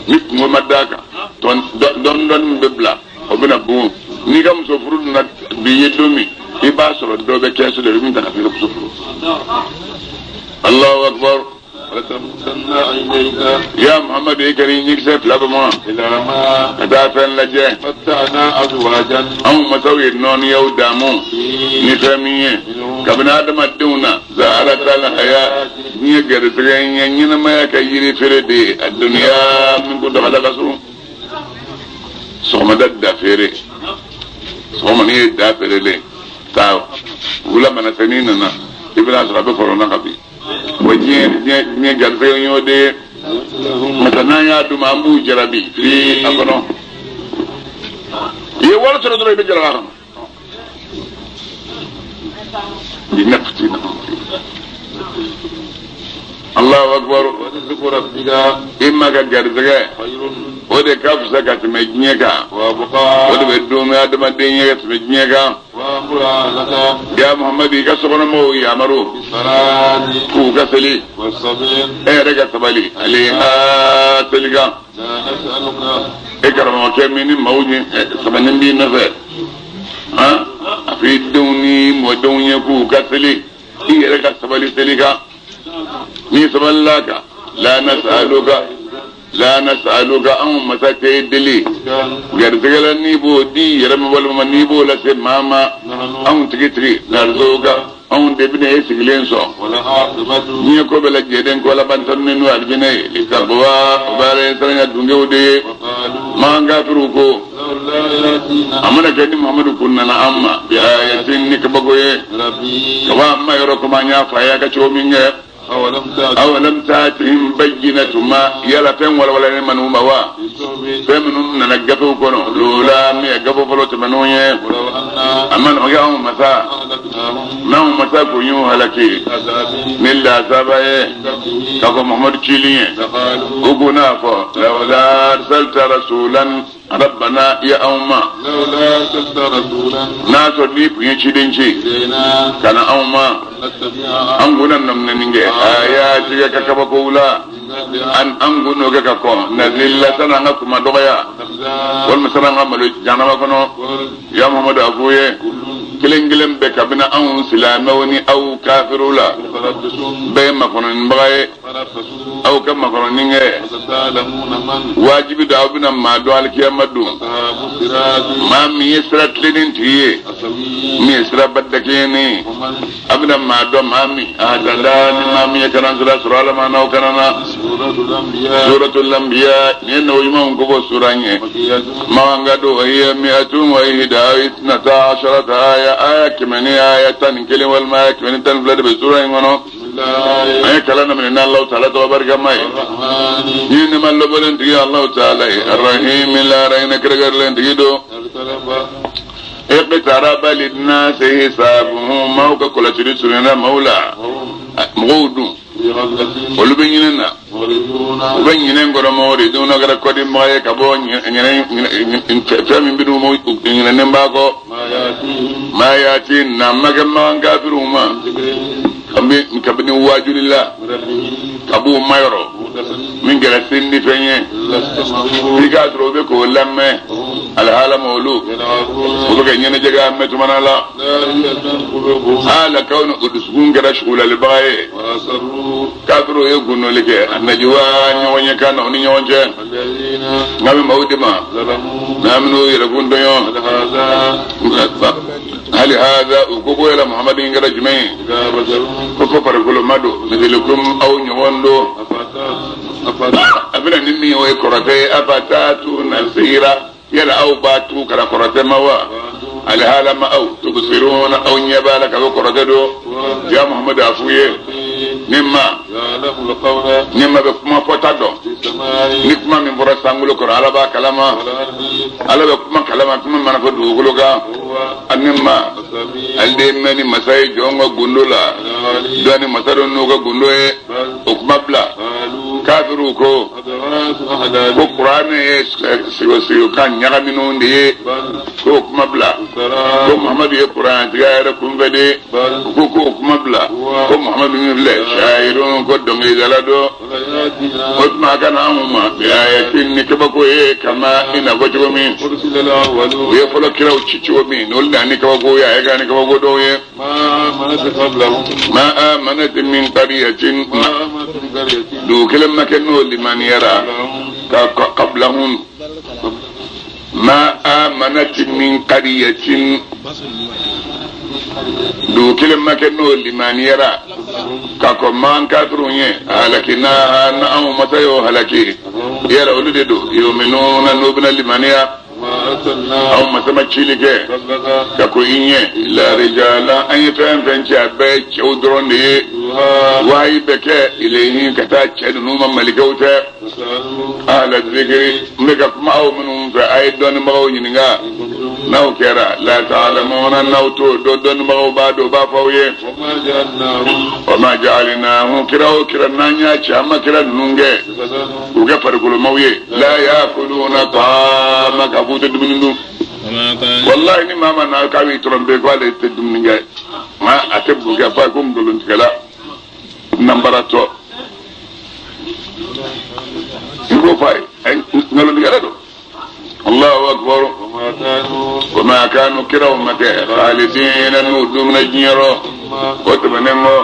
Ni kungo ma d'a kan, dɔɔni dɔɔni min bɛ bila, o bɛna bon. N'i ka muso furu donna bi ye don min, i b'a sɔrɔ dɔ bɛ kɛsu la, i bɛ min ta ka t'i ka muso furu. Allahu akbar. Ya Muhammadu, e kɛra i ɲɛkisɛ fila bɛ ma ka taa fɛn lajɛ. Anw masaw ye nɔɔniyaw daamu ni fɛn min ye kabini adamadenw na zaharata haya diɲɛ gɛrɛsɛgɛ ye ɲɛnamaya kɛ yiri feere de ye a duniya min ko dɔgɔda ka surun. Sɔgɔmada da feere, sɔgɔma n'i ye da feerelen taa wula mana se n'i nana i bɛna sɔrɔ a bɛ kɔlɔn na ka bin. Wa diɲɛ garisɛgɛ y'o de ye. Masa n'an y'a d'u ma, an b'u jarabi fi a kɔnɔ. I ye wari sɔrɔ dɔrɔn i bɛ jarabi a kɔnɔ. Allahu akbar. I ma ka garisɛgɛ o de ka fisa ka tɛmɛ diɲɛ kan. O de bɛ don adamaden ye ka tɛmɛ diɲɛ kan. Ya Muhammadu, i ka sokɔnɔmɔgɔw yamaru k'u ka seli, e yɛrɛ ka sabali ale seli kan. E karamɔgɔkɛ min ni maaw ɲɛ samanin b'i nɔfɛ, a fɔ i denw ni mɔdenw ye k'u ka seli, i yɛrɛ ka sabali seli kan. N'i sabalila kan, la nas'aluka la nas'aluka, anw masa tɛ deli garisɛgɛ la n'i b'o di yɛrɛ ma walima n'i b'o lase maa ma, anw tigi tigi narzuka, anw de bɛna e sigilen sɔn. Diɲɛ ko bɛɛ lajɛlen ko laban tanu n'o alijinɛ ye litaqwa, o baara ye saranya dungew de ye. Maa kafiriw ko a mana kɛ ni Muhamadu kun nana an ma bi ayatin ni kabako ye ka bɔ an ma yɔrɔ komi an y'a fɔ a y'a kɛ cogo min kɛ. Awalam ta'tihim bayyinatu ma, yala fɛn walawalalen ma n'u ma wa? Fɛn minnu nana gafew kɔnɔ, loola min ye gafe fɔlɔ tɛmɛnenw ye, a ma nɔgɔ anw masa n'anw masa kun y'u halaki ni lasaba ye k'a fɔ Muhamadu cili ye, u kun n'a fɔ lawla arsalta rasulan rabbana ya anw ma, n'a sɔrɔ n'i kun ye ciden ci ka na anw ma, an kun na nɔminɛni kɛ a y'a tigɛ ka kabakow la, an kun n'o kɛ ka kɔn nazila sani an ka kuma dɔgɔya walima sani an ka malo jahanama kɔnɔ. Ya Muhamadu, a f'u ye kelen kelen bɛɛ kabini anw silamɛw ni aw kafiriw la, bɛɛ ye makɔnɔnibaga ye, aw ka makɔnɔni kɛ wajibi don, aw bɛna maa dɔn alikiyama don, maa min ye sira tilennen tigi ye, min ye sira badakɛɲɛnen ye, a bɛna maa dɔn maa min a dada ni maa min ye kalan sira sɔrɔ ala ma n'aw kana na. Suratul Anbiya nin ye nabi ɲumanw kofɔ sura ye. Makan don, wa hiya mi'atun wa ihda ithnata asharata aya, aya 111 aya walima aya 112 de bɛ sura in kɔnɔ. An ye kalan daminɛ n'Alahu taala tɔgɔ barikama ye. Ni ne ma lɔbɔlen tigi Alahu taala ye, arahimi lahara hinɛ kɛrɛnkɛrɛnlen tigi don. Iqtaraba linnasi hisabuhum, maaw ka kɔlɔsili surunyana maaw la, mɔgɔw dun olu bɛ ɲinɛ na, u bɛ ɲinɛ kɔrɔ mɔgɔw de kɛra kɔdibaga ye ka bɔ fɛn min bɛ d'u ma ɲinɛnen b'a kɔ. Maa yaati na ma kɛ makan kafiriw ma kabini waajuli la ka b'u mayɔrɔ min kɛra sindi fɛn ye, f'i k'a sɔrɔ u bɛ k'o lamɛn alihala ma olu u bɛ ka ɲɛnajɛ kɛ a mɛn tuma la. Hala kawni o dusukun kɛra sugulalibaga ye, kafiriw ye gunnoli kɛ a najiwa ɲɔgɔn ye kan na u ni ɲɔgɔn cɛ. Nka bɛ maaw de ma n'a min'u yɛrɛkun tɔɲɔ, hali haza u ko ko yala Muhamadu in kɛra jumɛn ye, ko farikolo ma don misilikum aw ɲɔgɔn don, a bɛna ni min ye o ye kɔrɔtɛ ye, afatatu nasira, yala aw b'a tugu kana kɔrɔtɛ ma wa? Alihala ma aw tubsiruna, aw ɲɛ b'a la ka bɔ kɔrɔtɛ don. Ya Muhamadu, a f'u ye ni ma bɛ kuma fɔta dɔn, ni kuma min fɔra sankolo kɔrɔ ala b'a kalama, Ala bɛ kuma kalama kuma mana fɔ dugukolo kan ani ma ale de mɛn ni masa ye jɔn ka gundo la dɔnni masa dɔ n'u ka gundo ye o kuma bila kafiriw ko ko kuranɛ ye sigikan ɲagaminenw de ye k'o kuma bila ko Muhamadu ye kuranɛtigiya yɛrɛ kunfɛ de ye u ko k'o kuma bila ko Muhamadu min filɛ shayirun ko dɔnkilidala don o tuma a ka na anw ma bi-ayatin ni kabako ye kama i n'a fɔ cogo min u ye fɔlɔ kiraw ci cogo min n'olu nana ni kabako ye a ye ka ni kabako dɔw ye ma amanat min qariyatin dugu kelen ma kɛ n'o limaniyara ka qablahum ma amanat min qariyatin dugu kelen ma kɛ n'o limaniyara ka kɔn man kafiriw ɲɛ halakinaha na anw masa y'o halaki yɛrɛ olu de don yuminuna n'o bɛna limaniya anw masa ma cili kɛ ka kɔn i ɲɛ illa rijala an ye fɛn fɛn ci a bɛɛ ye cɛw dɔrɔn de ye wahayi bɛ kɛ ilayhi ka taa cɛ ninnu ma malikɛw tɛ ahla zikiri n bɛ ka kuma aw minnu fɛ a ye dɔnnibagaw ɲininka n'aw kɛra la ta'lamuna n'aw t'o dɔn dɔnnibagaw b'a dɔn u b'a fɔ aw ye wa ma ja'alnahum kira o kira n'an y'a ci an ma kira ninnu kɛ k'u kɛ farikolomaw ye la yakuluna ta'ama k'a f'u tɛ dumuni dun wallahi ni maa ma na k'a b'i tromper k'ale tɛ dumuni kɛ nka a tɛ mun kɛ f'a ko nkalontigɛla nanbaratɔ i k'o f'a ye nkalontigɛla don Allahu akbar wa ma kanu kiraw ma kɛ khalidina n'u dumuna diɲɛ rɔ o tɛmɛnen kɔ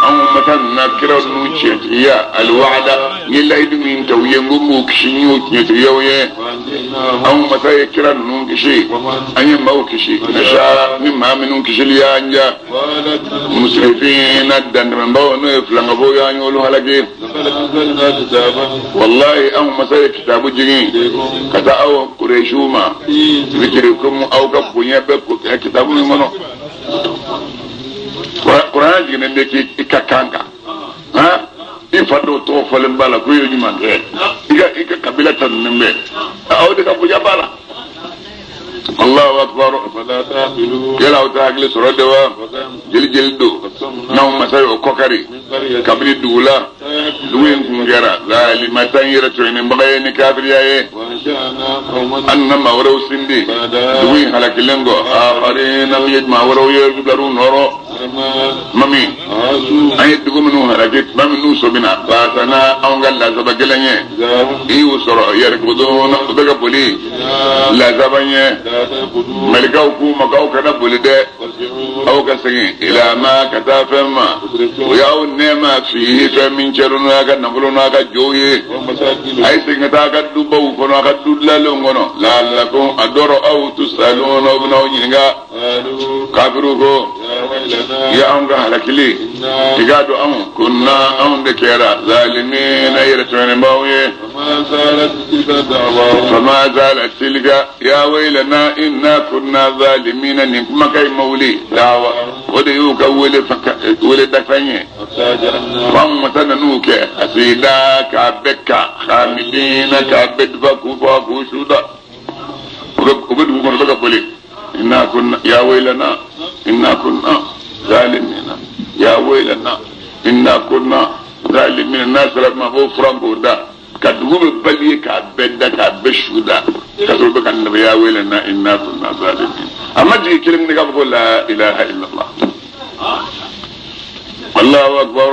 anw masa nana kiraw ninnu tiɲɛtigiya alwa'da n ye layidu min ta u ye n ko n b'u kisi n y'o tiɲɛtigiya u ye anw masa ye kira ninnu kisi an ye maaw kisi nasha ni maa minnu kisili y'an diya musrifina dantɛmɛbaaw n'o ye filankafow ye an y'olu halaki wallahi anw masa ye kitabu jigin ka taa aw kuresiw ma zikirikum aw ka bonya bɛ kitabu min kɔnɔ kuranɛ jiginnen bɛ k'i ka kan kan han i fa dɔw tɔgɔ fɔlen b'a la k'o ye ɲuman kɛ i ka kabila tanunen bɛ aw de ka bonya b'a la Allahu akbar yala aw tɛ hakili sɔrɔ de wa jeli jeli don n'anw masa y'o kɔkari kabini dugu la dugu in kun kɛra zalimatan yɛrɛ tɔɲɔnenbaga ye ni kafiriya ye an nana maa wɛrɛw sindi dugu in halakilen kɔ akharina min ye maa wɛrɛw ye bilar'u nɔrɔ tuma min an ye dugu minnu halaki tuma min n'u sɔmina basana anw ka lazaba gɛlɛn ye i y'u sɔrɔ yarkuduna u bɛ ka boli lazaba ɲɛ malikaw k'u ma k'aw kana boli dɛ aw ka segin ila ma ka taa fɛn ma o y'aw nɛɛma fihi fɛn min cɛr'u n'a ka nafolo n'a ka jow ye a ye segin ka taa a ka dubaw kɔnɔ a ka du dilalenw kɔnɔ la'allakum a dɔrɔ aw tusaluna aw bɛna aw ɲininka kafiriw ko ya anw ka halakili i k'a dɔn anw kunna anw de kɛra zalimina yɛrɛ tɔɲɔnenbaw ye fama zalat tilka ya waylana inna kunna zalimina nin kumakan in ma wuli dawa o de y'u ka wele wele dafɛn ye f'anw masa nan'u kɛ hasida k'a bɛɛ ka hamidina k'a bɛɛ dufa k'u faga k'u suda u bɛ dugu kɔnɔ u bɛ ka boli inna kunna ya waylana inna kunna zalimina ya waylana inna kunna zalimina n'a sera ma b'o furan k'o da ka dugu bɛ bali ye k'a bɛɛ da k'a bɛɛ su da ka sɔrɔ bɛ ka naba ya waylana inna kunna zalimin a ma jigin kelen kelen k'a fɔ ko la ilaha illallah Allahu akbar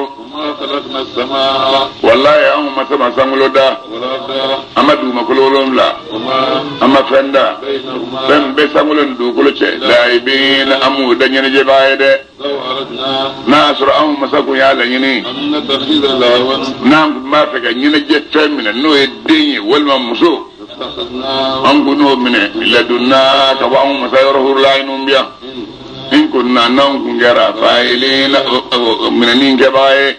wallahi anw ma sama sankolo da an ma dugumakolo wolonwula an ma fɛn da fɛn bɛ sankolo ni dugukolo cɛ laibina an m'u da ɲɛnajɛbaa ye dɛ n'a y'a sɔrɔ anw masa kun y'a laɲini n'an kun b'a fɛ ka ɲɛnajɛ fɛn minɛ n'o ye den ye walima muso an kun n'o minɛ ladunna ka bɔ anw masa yɔrɔ hurula inú bi yan in kunna n'anw kun kɛra fa'ilina minɛni kɛbaga ye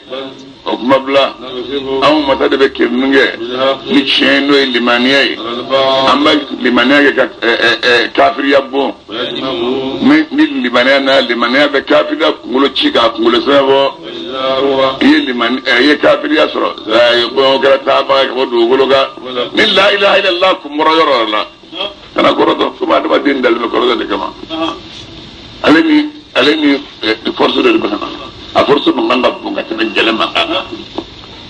o kuma bila anw masa de bɛ kerunni kɛ ni tiɲɛ n'o ye limaniya ye an bɛ limaniya kɛ ka kafiriya bon ni limaniya na limaniya bɛ kafiriya kunkolo ci k'a kunkolo sɛbɛn bɔ i ye limani i ye kafiriya sɔrɔ o kɛra taabaga ye ka bɔ dugukolo kan ni la ilaha illallah kun bɔra yɔrɔ yɔrɔ la. Kana kɔrɔtɔ komi adamaden dalen bɛ kɔrɔtɔ de kama. Ale ni force dɔ de bɛ ka na. A force man kan ka bon ka tɛmɛ jɛlɛ man kan.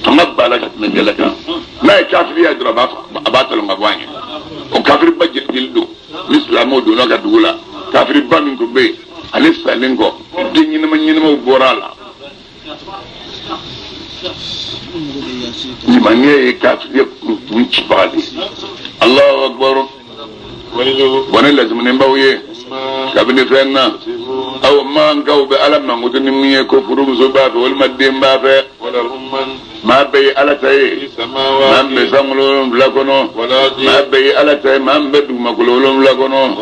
Fanga b'a la ka tɛmɛ jɛlɛ kan. N'a ye kafiriya dɔrɔn a b'a talon ka bɔ a ɲɛ. O kafiriba jeli don. Ni silamɛw donna ka dugu la, kafiriba min tun bɛ yen, ale salen kɔ, den ɲɛnama ɲɛnamaw bɔra a la. Limaniya ye kafiriya kun cibaga de ye. Allahu akbar. Bɔnɛ laziminenbaw ye kabini fɛn na aw mankaw bɛ ala mankutu ni min ye ko furumuso b'a fɛ walima den b'a fɛ maa bɛɛ ye ala ta ye maa min bɛ sankolo wolonwula kɔnɔ maa bɛɛ ye ala ta ye maa min bɛ dugumakolo wolonwula kɔnɔ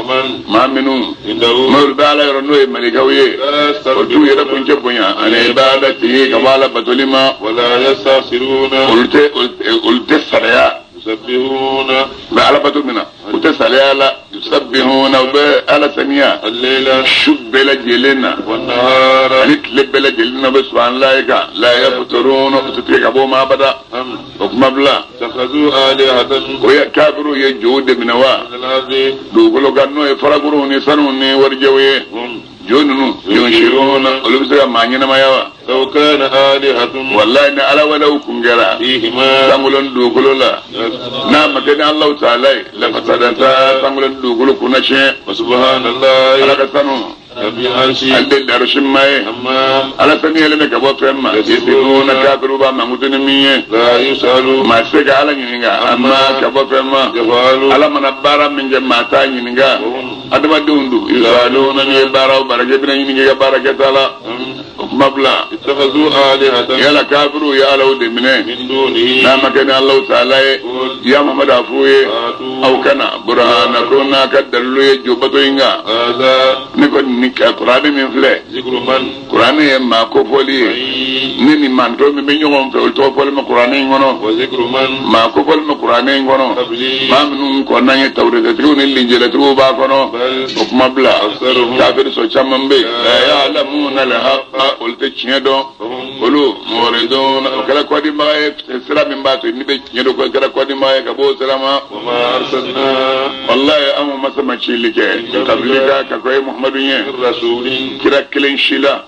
maa minnu n'olu bɛ ala yɔrɔ n'o ye malikaw ye o t'u yɛrɛ kuncɛ bonya ani ibadati ka bɔ ala batoli ma olu tɛ saraya bɛ ala bato min na u tɛ salaya la yusabbihuna u bɛ ala saniya su bɛɛ lajɛlen na ani tile bɛɛ lajɛlen na u bɛ subahanallahi kan la yafturuna u tɛ tigɛ ka bɔ o ma abada o kuma bila o ye kafiriw ye jow de minɛ wa dugukolo kan n'o ye farakuruw ni sanuw ni warijɛw ye jo ninnu yunsiruna olu bɛ se ka maa ɲɛnamaya wa walayi ni ala wɛrɛw kun kɛra sankolo ni dugukolo la n'a ma kɛ ni Alahu taala ye lafasadata sankolo ni dugukolo kunna tiɲɛ ala ka sanu ale de darusi ma ye ala sani yɛlɛmɛ ka bɔ fɛn ma yasifuna kafiriw b'a mankutu ni min ye maa tɛ se ka ala ɲininka amma ka bɔ fɛn ma ala mana baara min kɛ maa t'a ɲininka adamadenw don yusaluna ni ye baara o baara kɛ i bɛna ɲininka i ka baara kɛta la o kuma bila yala kafiriw ye alaw de minɛ n'a ma kɛ ni Alahu taala ye ya Muhamadu a f'u ye aw kana burhanakum n'a ka dalilu ye jobato in kan ne ko nin kuranɛ min filɛ kuranɛ ye maa kofɔli ye ne ni mantɔ min bɛ ɲɔgɔn fɛ olu tɔgɔ fɔli ma kuranɛ in kɔnɔ maa kofɔli ma kuranɛ in kɔnɔ maa minnu kɔnna ye tawuretatigiw ni linjilatigiw b'a kɔnɔ o kuma bila kafiri sɔn caman bɛ yen la ya'lamuna al-haqqa olu tɛ tiɲɛ dɔn olu muridun o kɛra kɔdibaga ye sira min b'a to n'i bɛ tiɲɛ dɔn o kɛra kɔdibaga ye ka bɔ o sira ma walayi anw masa ma cili kɛ kabilika ka kɔn e Muhamadu ɲɛ kira kelen si la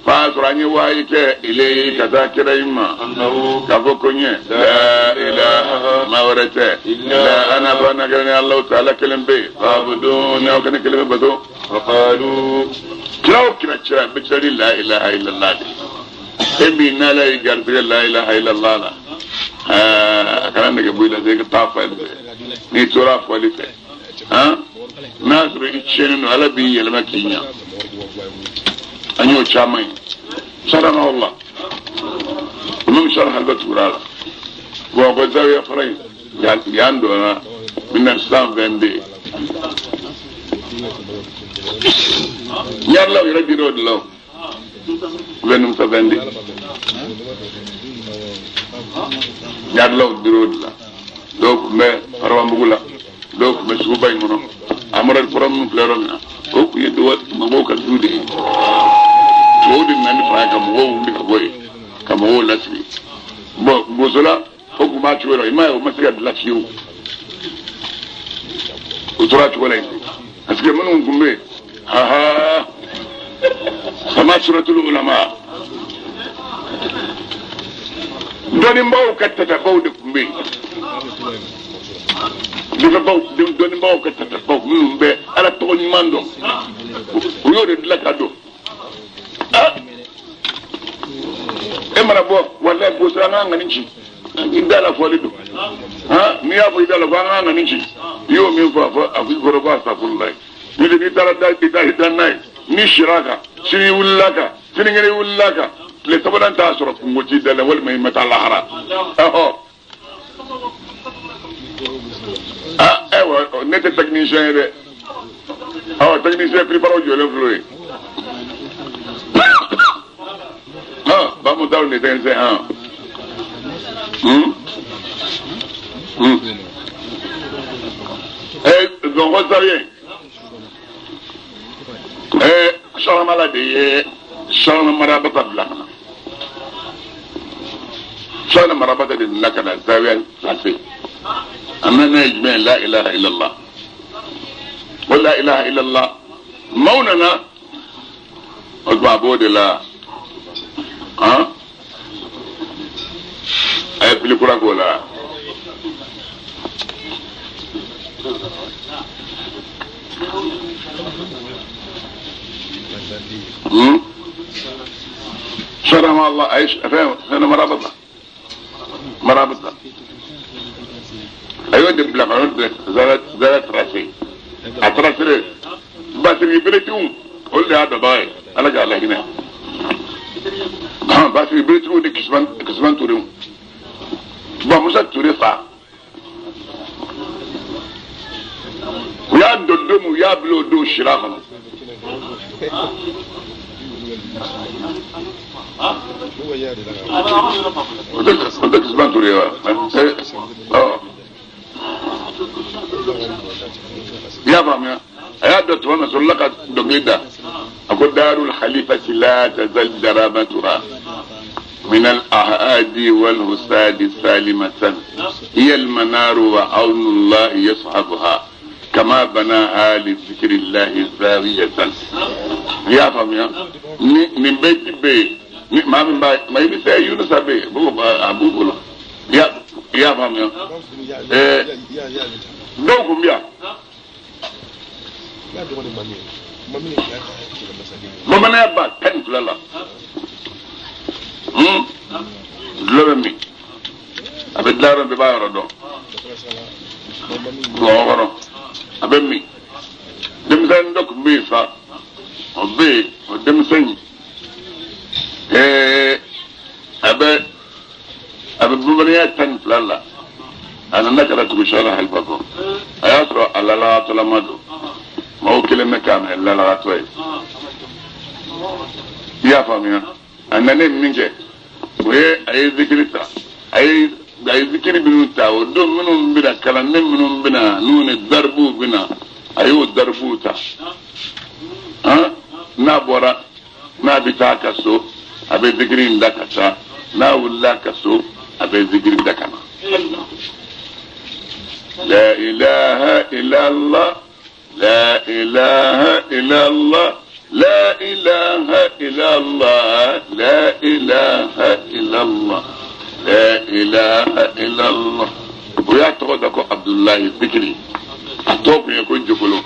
f'a sɔrɔ an ye wahayi kɛ ilayhi ka taa kira in ma k'a fɔ ko ɲɛ la ilaha maa wɛrɛ tɛ illa ana fa na kɛra ni Alahu taala kelen pe fa'buduni aw ka ne kelen pe bato kira o kira cira bɛ cira ni la ilaha illallah de e min n'ala y'i garisɛgɛ la ilaha illallah la a kana nege bɔ i la i ka taa fɔli fɛ n'i tora fɔli fɛ n'a sɔrɔ i tiɲɛnen don ala b'i yɛlɛma k'i ɲa an y'o caman ye sadaqallah imam sharh halba tugura la bon ko zawiya fara in yan donna 1922 ɲarilaw yɛrɛ dir'o de la o 1922 ɲarilaw dir'o de la dɔw tun bɛ Farabanbugu la dɔw tun bɛ suguba in kɔnɔ amadu fɔlɔ minnu filɛ yɔrɔ min na o tun ye mɔgɔw ka du de ye tubabuw de nana ni fanga ka mɔgɔw wuli ka bɔ yen ka mɔgɔw lasigi bɔn bosola o tun b'a cogo la i m'a ye o ma se ka dilan fiyewu o tora cogo la yen parce que minnu tun bɛ yen haha sama suratul ulama dɔnnibaw ka tatabaw de tun bɛ yen dɔnnibaw dɔnnibaw ka tatabaw minnu bɛ ala tɔgɔ ɲuman dɔn u y'o de dilan ka don e mana bɔ walayi boso an k'an ŋani ci i da la fɔli don n'i y'a fɔ i da la ko an k'an ŋani ci i y'o min fɔ a fɔ a fɔ i kɔrɔ ko asafurulayi n'o tɛ n'i taara da i da i da n'a ye n'i sira kan sini wulila kan sinikɛnɛ wulila kan tile sabanan t'a sɔrɔ kungo t'i da la walima i ma taa lahara ayiwa ne tɛ technicien ye dɛ awɔ technicien préparaw jɔlen filɛ o ye bamu taw ne technicien Bamakɔ zawiya sɔrɔmala de ye sɔrɔma marabata bila ka na sɔrɔma marabata de nana ka na zawiya lase A naaninan ye jumɛn ye? La ilaha illallah. O la ilaha illallah, maaw nana o tuma a b'o de la, han, a ye pili kura k'o la. سلام الله عيش فين فين مرابطة مرابطة أيوة دي بلا قانون زالت زالت راسي أتراسي بس يبرتون قول لي هذا باي أنا جاي هنا بس يبرتون دي كسبان كسبان توريهم بموسى توري فا ويا دندم ويا بلو دو شراخنا وده كسبان توري يا فهم يا يا دكتور سلقت دقيقة أقول دار الخليفة لا تزل درامتها من الأهادي والهساد سالمة هي المنار وعون الله يصحبها كما بناها لذكر الله زاوية. يا فهم يا من بيت بيت ما من بيت ما يبي يونس أبي أبو بولا يا يا فهم يا دوكم يا بمن يبا كان فلالا لبمي أبدلارن ببايرو دو لوغرو أبمي دمسان دوك بيفا أبي دمسان أبي أبي بمن كان فلالا أنا نكرة بشارة البقو أياترو على لا تلمدو ما هو كلمة كاملة لا لا توي يا فاميا أنا نم منك وهي أي ذكرتا أي أي ذكر بنوتا ودوم منهم بنا كلام منهم بنا نون الضربو بنا أيوه الضربوتا ها نابورا نابتاكسو أبي ذكرين دكتا نا ولا كسو أبي ذكرين دكنا لا إله إلا الله لا إله إلا الله لا إله إلا الله لا إله إلا الله لا إله إلا الله. ويا تقول عبد الله الذكري أتوب يكون جبلو.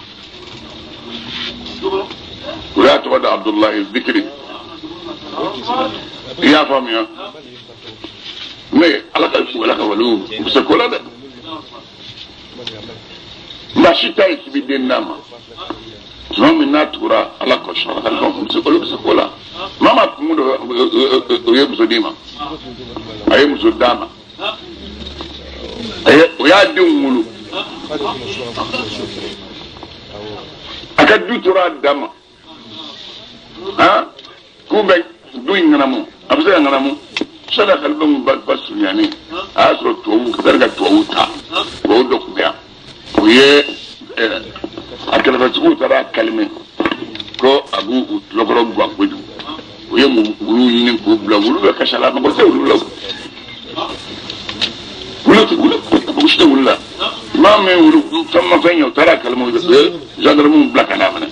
ويا تقول عبد الله الذكري يا فهم يا مي على ولا ولو بس كل هذا ما شتاي تبدين نما tuma min n'a tugura ala kɔsɔn ala ka muso olu bɛ se ko la maa ma kun dɔ o ye muso d'i ma a ye muso d'a ma o y'a denw wolo a ka du tora a dan ma han k'u bɛ du in ŋanamu a bɛ se ka ŋanamu sani kalifa mun ba surunyani a y'a sɔrɔ tubabu sani ka tubabu ta tubabu dɔ tun bɛ yan o ye a kɛrɛfɛtigiw taara kalime ko a b'u u tulokɔrɔ guwan kojugu u ye wulu ɲini k'u bila wulu bɛ kasi la mɔgɔ tɛ wulu la wulu tɛ wulu mɔgɔ si tɛ wulu la maa min wulu fɛn ma fɛn ɲɛ u taara kalime u ye gendarme bila ka n'a minɛ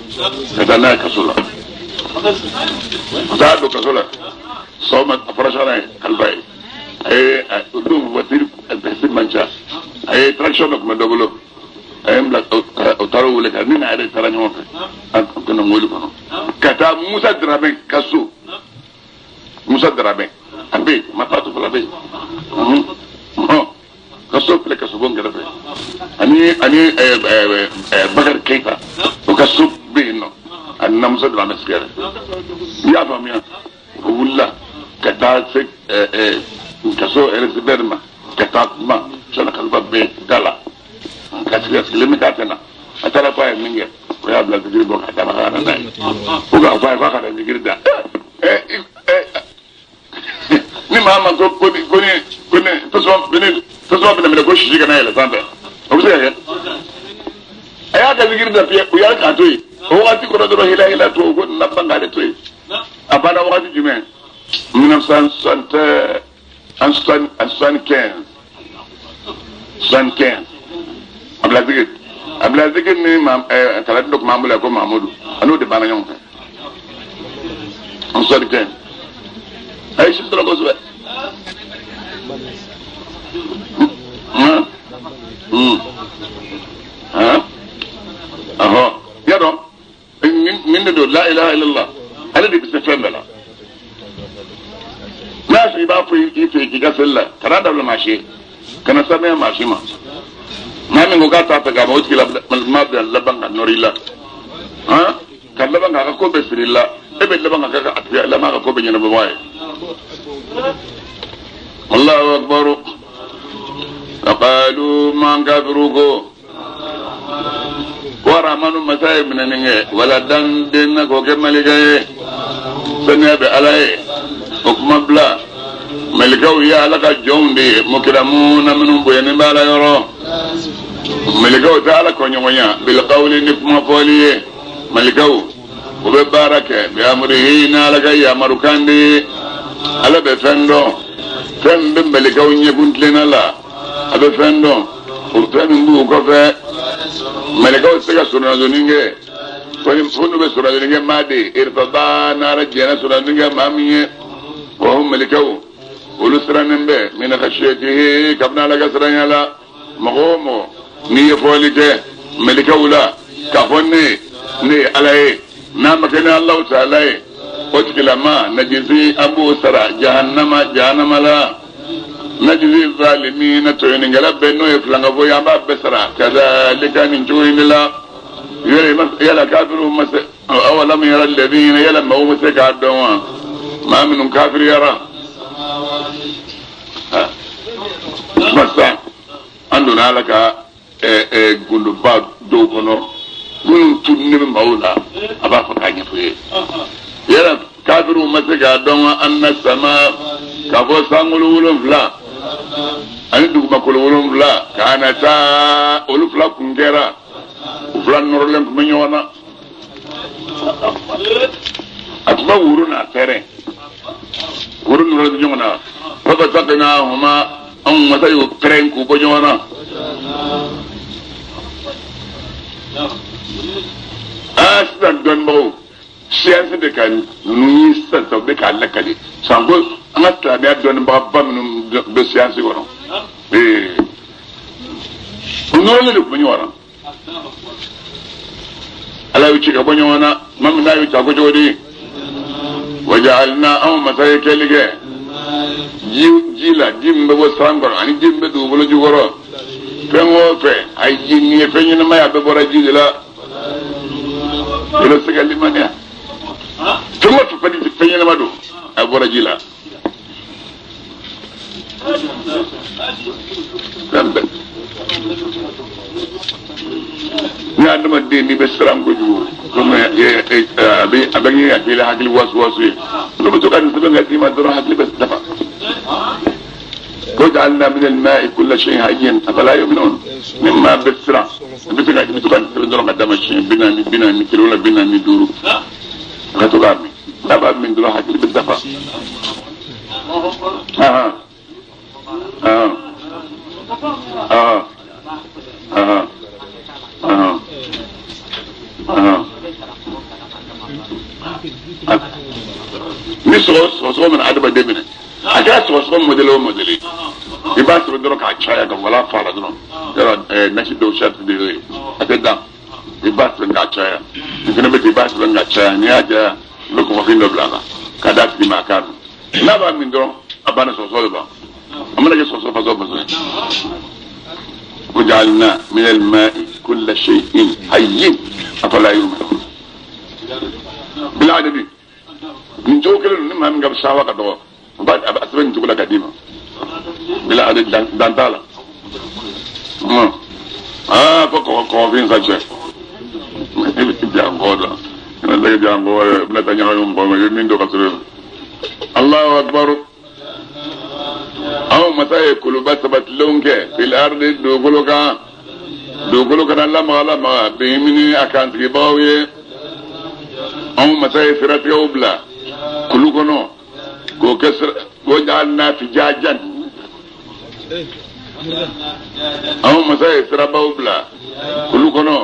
ka taa n'a ye kaso la u taara don kaso la sɔgɔma a fɔra sɔgɔma ye kalifa ye a ye o don voiture taxi man ca a ye traction dɔ tun bɛ dɔ bolo. A ye n bila o taara o wele ka ne n'a yɛrɛ taara ɲɔgɔn fɛ a donna mobili kɔnɔ ka taa Musa Darame ka so Musa Darame a bɛ yen ma taa to fɔlɔ a bɛ yen ka so filɛ ka so bon kɛrɛfɛ ani ani Bakari Keyita o ka so bɛ yen nɔ ani na Musa Darame sigiyɔrɔ i y'a faamuya o wulila ka taa se ka so récupère ma ka taa kuma sani kalifa bɛ da la. Kasi sigilen bɛ k'a tɛna a taara fɔ a ye min kɛ o y'a bila zikiri bɔ ka d'a ma ka na n'a ye ko k'a fɔ a ye k'a ka na zikiri da ni maa ma ko ko ni ko ni ko ni tasuma bɛna minɛ ko sisi kana yɛlɛ sanfɛ o bɛ se ka kɛ a y'a ka zikiri da fiyɛ u y'a k'a to yen o wagati kɔnɔ dɔrɔn hila hila to ko nin na ban k'ale to yen a banna wagati jumɛn 1975 75. Abdulaziz Abdulaziz ni kalan dɔ tun b'an bolo yan ko Mahamudu a n'o de banna ɲɔgɔn fɛ en 75 a ye si sɔrɔ kosɛbɛ. Ɔhɔ y'a dɔn nin de don la ilaha illallah ale de bɛ se fɛn bɛɛ la n'a y'a sɔrɔ i b'a fɔ i fɛ k'i ka seli la kana dabila maa si ye kana samiya maa si ma maa min ko k'a t'a fɛ k'a ma o tigi ma bɛna laban ka nɔrɔ i la han ka laban k'a ka ko bɛɛ siri i la e bɛ laban ka kɛ a tigi laban ka ko bɛɛ ɲɛnabɔbaga ye. Allahu akbar aqalu man kafiru ko ko Aramanu masa ye minɛni kɛ wala dan den na k'o kɛ malika ye saniya bɛ Ala ye o kuma bila malikaw ye Ala ka jɔnw de ye mukiramuna minnu bonyanen bɛ Ala yɔrɔ malikaw tɛ Ala kɔɲɔgɔnya bilqawli ni kuma fɔli ye malikaw u bɛ baara kɛ bi amrihi n'Ala ka yamarukan de ye Ala bɛ fɛn dɔn fɛn min bɛ malikaw ɲɛkun tilenna la a bɛ fɛn dɔn o fɛn min b'u kɔfɛ malikaw tɛ se ka soronadonni kɛ fo n'u bɛ soronadonni kɛ maa de ye irtada n'Ala jɛnna soronadonni kɛ maa min ye wa hum malikaw olu sirannen bɛ min khashiyatihi kabini Ala ka siranya la mɔgɔ o mɔgɔ n'i ye fɔli kɛ malikaw la k'a fɔ ne ye Ala ye n'a ma kɛ ni Alahu taala ye o tigilama najisi an b'o sara jahannama jahannama la najisi zalimina tɔɲɔnikɛla bɛɛ n'o ye filankafo ye an b'a bɛɛ sara kadhalika nin cogo in de la yala kafiriw ma se awalam yara alladhina yala maaw ma se k'a dɔn wa maa minnu kafiriyara masa an donna Ala ka gundoba dɔw kɔnɔ minnu tununnen bɛ maaw la a b'a fɔ k'a ɲɛfɔ ye yala kafiriw ma se k'a dɔn wa anna sama k'a fɔ sankolo 7 ani dugumakolo 7 kana taa olu fila kun kɛra u fila nɔrɔlen tun bɛ ɲɔgɔn na a tun bɛ woro n'a fɛrɛ woro nɔrɔlen bɛ ɲɔgɔn na fafataqnahuma anw masa y'o pɛrɛn k'u bɔ ɲɔgɔn na aa sisan dɔnnibagaw siyansi de ka ninnu ye sisan sisan u bɛ k'a lakali sanko an ka silamɛya dɔnnibagaba minnu bɛ siyansi kɔnɔ u nɔrɔlen de tun bɛ ɲɔgɔn na Ala y'u ci ka bɔ ɲɔgɔn na tuma min n'a y'u ci a ko cogo di waja'alna anw masa ye kɛli kɛ ji la ji min bɛ bɔ san kɔrɔ ani ji min bɛ dugukolo jukɔrɔ fɛn o fɛn a ye ji nin ye fɛn ɲɛnama ye a bɛɛ bɔra ji de la i bɛ se ka limaniya fɛn o fɛn fɛn ɲɛnama don a bɔra ji la fɛn bɛɛ ni adamaden n'i bɛ siran kojugu komi a bɛ kɛ hakili hakili wasu wasu ye n'o bɛ to ka nin sɛbɛn ka d'i ma dɔrɔn hakili bɛ dafa ko ja'alna min al-ma'i kulla shay'in hayyin afala yu'minun ni maa bɛ siran i bɛ se ka i bɛ to ka nin sɛbɛn dɔrɔn ka d'a ma siɲɛ 40 40 kilo la 45 a ka to k'a min n'a b'a min dɔrɔn hakili bɛ dafa. Ni sɔgɔsɔgɔ mana adamaden minɛ a kɛra sɔgɔsɔgɔ mɔdɛli o mɔdɛli i b'a sɔrɔ dɔrɔn k'a caya ka wala fa la dɔrɔn yɔrɔ nasi dɔw sariti de y'o ye a tɛ dan i b'a sɛbɛn k'a caya nin fana bɛ ten i b'a sɛbɛn k'a caya n'i y'a caya i bɛ kɔgɔfin dɔ bila a la k'a d'a tigi ma a k'a dun n'a b'a min dɔrɔn a banna sɔgɔsɔgɔ bɛ ban a mana kɛ sɔgɔsɔgɔ fasɔn fasɔn ye. وجعلنا من الماء كل شيء حي أفلا يؤمنون بالعدد من جو كل من من قبل ساعة قدوة بعد أسبوع تقول لك قديمة بالعدد دانتالا فوق فين ساتشة الله أكبر aw masa ye kuluba sabatilenw kɛ fil ardi dugukolo kan dugukolo kana lamaga lamaga bihimini a kantigibagaw ye anw masa ye siratigɛw bila kulu kɔnɔ k'o kɛ sira k'o ja'alna fijajan Anw masa ye sirabaw bila kulu kɔnɔ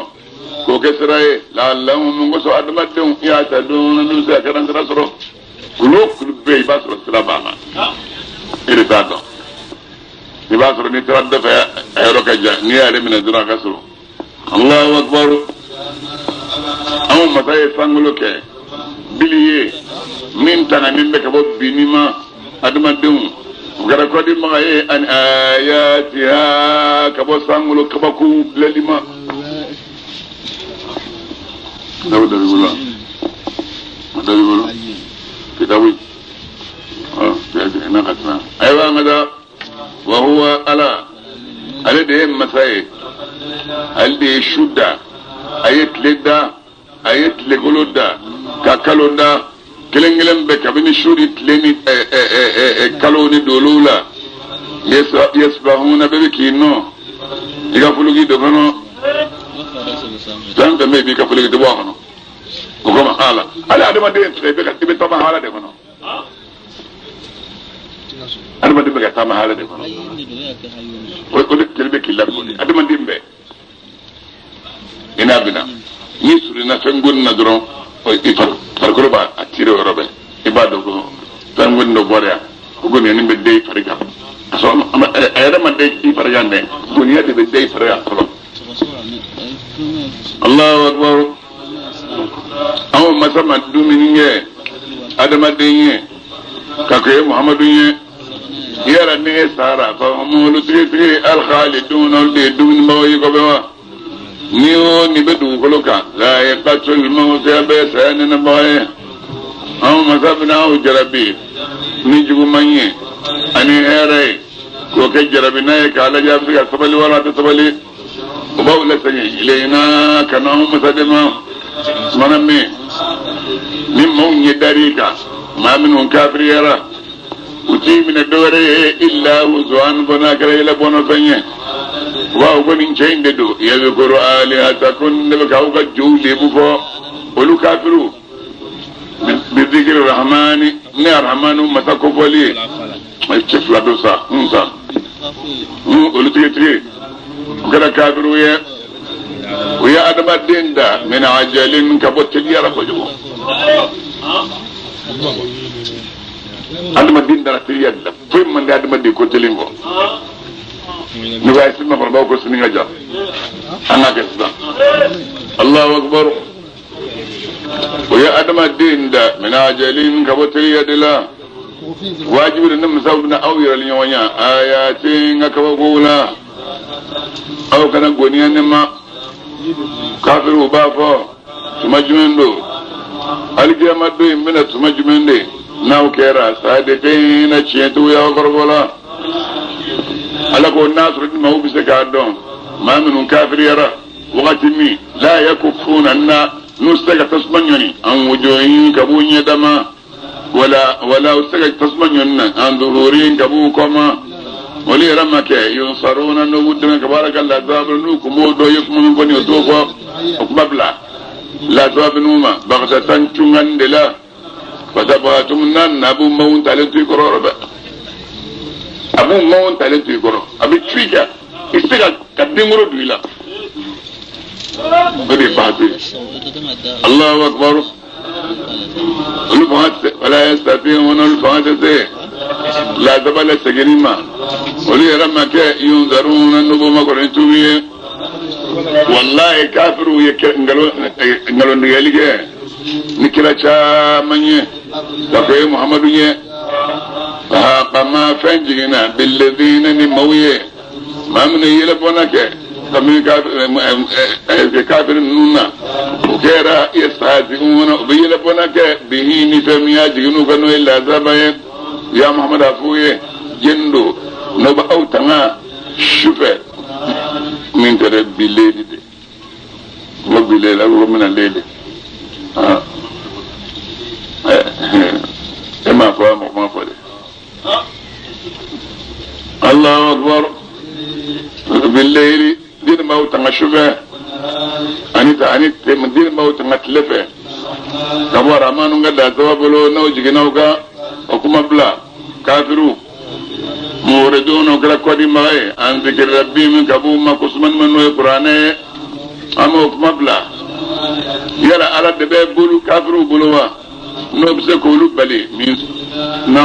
k'o kɛ sira ye la'allahum mun kosɔn adamadenw yahtadun n'u bɛ se ka kɛra sira sɔrɔ. Kulu o kulu bɛ yen i b'a sɔrɔ sira b'a la, e de t'a dɔn. I b'a sɔrɔ n'i taara dɔ fɛ a yɔrɔ ka jan, n'i y'ale minɛ dɔrɔn a ka surun. Allahu akbar. Anw masa ye sankolo kɛ bili ye min tanganen bɛ ka bɔ binni ma adamadenw u kɛra kɔdimaga ye an ayatiha ka bɔ sankolo kabakow filɛli ma. Dawuda b'i bolo wa? Dɔ b'i bolo? Kitabu n'a ka siran. Ayiwa an ka taa. Wa huwa ala, ale de ye masa ye, ale de ye su da, a ye tile da, a ye tilekolo da, ka kalo da, kelen kelen bɛɛ kabini su ni tile ni kalo ni dolow la. Yasbahuna bɛɛ bɛ k'i nɔ i ka fuluki dɔ kɔnɔ, fɛn fɛn bɛ yen i b'i ka fuluki dɔ bɔ a kɔnɔ. O kama ala hali adamaden filɛ, i bɛ taama hala de kɔnɔ. Adamaden bɛ ka taama hala de kɔnɔ, o de tile bɛ k'i labɔ. Adamaden bɛɛ i n'a bɛna n'i surunna fɛn koni na dɔrɔn, i farikolo b'a a tire o yɔrɔ bɛɛ. I b'a dɔn ko fɛn koni dɔ bɔra yan, o goniya nin bɛ den i fari kan, ka sɔrɔ a yɛrɛ ma den i fari kan dɛ, goniya de bɛ den i fari kan fɔlɔ. Allahu akbar. Anw masa ma dumuni kɛ adamaden ye ka kɛ Muhamadu ye yala ne ye sara fa olu tigitigi alkhalidun olu de ye dumunibaw ye kɔfɛ wa ni o ni bɛ dugukolo kan la yaqatul mawt bɛ saya nɛnɛbaga ye. Anw masa bɛna aw jarabi ni juguman ye ani hɛrɛ ye k'o kɛ jarabi n'a ye k'a lajɛ a bɛ se ka sabali wala a tɛ sabali. O b'aw lasegin ilayna ka na anw masa de ma. Tuma min ni maaw ɲɛ dar'i kan, maa minnu kafiriyara, u t'i minɛ dɔwɛrɛ ye illa huzuwan fo n'a kɛra yɛlɛ bɔnɔ fɛn ye. U b'a fɔ ko nin cɛ in de don yadhkuru alihatakum, ne bɛ k'aw ka jow lebu fɔ olu kafiriw bizikiri rahmani ne arhamanu masa kofɔli ye. Cɛ fila don sa n sa olu tigitigi u kɛra kafiriw ye. U ye adamaden da min ajalin ka bɔ teliyara kojugu. Adamaden dara teliya de la, foyi man di adamaden ko teli kɔ. Ni ko a ye sini ma kɔnɔ, b'aw ko sini ka jan, an k'a kɛ sisan. Allahu akbar. U ye adamaden da min ajalin ka bɔ teliya de la. Wajibi de ne masaw bɛna aw yɛrɛ ɲɔgɔn ya ayatin ka kabakow la, aw kana goniya ne ma. Kafiriw b'a fɔ tuma jumɛn don alikiyama don in bɛna, tuma jumɛn de n'aw kɛra sadiqina tiɲɛtigiw kɔrɔfɔ la. Ala ko n'a sɔrɔ ni maaw bɛ se k'a dɔn maa minnu kafiriyara wagati min la yakufuna na n'u se ka tasuma ɲɔni an wujuhihim ka b'u ɲɛda ma, wala wala u se ka tasuma ɲɔni na an zuhurihim ka b'u kɔ ma. Olu yɛrɛ ma kɛ yunsaruna n'u b'u dɛmɛ ka baara kɛ lazaba n'u kun b'o dɔn ye kuma min fɔ nin o t'o fɔ o kuma bila lazaba n'u ma bagatatan cungan de la fatabatum n'a na a b'u maaw talen to i kɔrɔ yɔrɔ bɛɛ, a b'u maaw talen to i kɔrɔ, a bɛ cu i kan, i tɛ se ka denkoro don i la. O de ye baasi ye. Allahu akbar. Olu fanga tɛ wala yastati'una, olu fanga tɛ se lazaba la seginni ma. Olu yɛrɛ ma kɛ yunzaruna n'u b'o makɔrɔ ni tuubi ye. Walayi kafiriw ye nkalontigɛli kɛ ni kira caman ye ka fɔ ye Muhamadu ye. Fahaqa ma fɛn jiginna billadina ni maaw ye, maa minnu ye yɛlɛbɔnna kɛ kabini kafiri ninnu na, o kɛra yastahzi'una, u bɛ yɛlɛbɔnna kɛ bihi ni fɛn min y'a jigin u kan n'o ye lazaba ye. Ya Muhamadu a f'u ye jɛni don n'o bɛ aw tanga sufɛ min tɛ dɛ bi leli de n ko bi leli a ko n bɛna leli e m'a fɔ a mɔgɔ ma fɔ dɛ. Allahu akbar. Bileyli jɛni b'aw tanga sufɛ ani ta ani jɛni b'aw tanga tile fɛ ka bɔ aramanu ka da saba bolo n'aw jiginna aw kan o kuma bila kafiriw Muridun o kɛra kɔdimaga ye an zikiri rabbihim ka b'u ma kosumani ma n'o ye kuranɛ ye. An b'o kuma bila yala Ala de bɛ bolo kafiriw bolo wa, n'o bɛ se k'olu bali min na.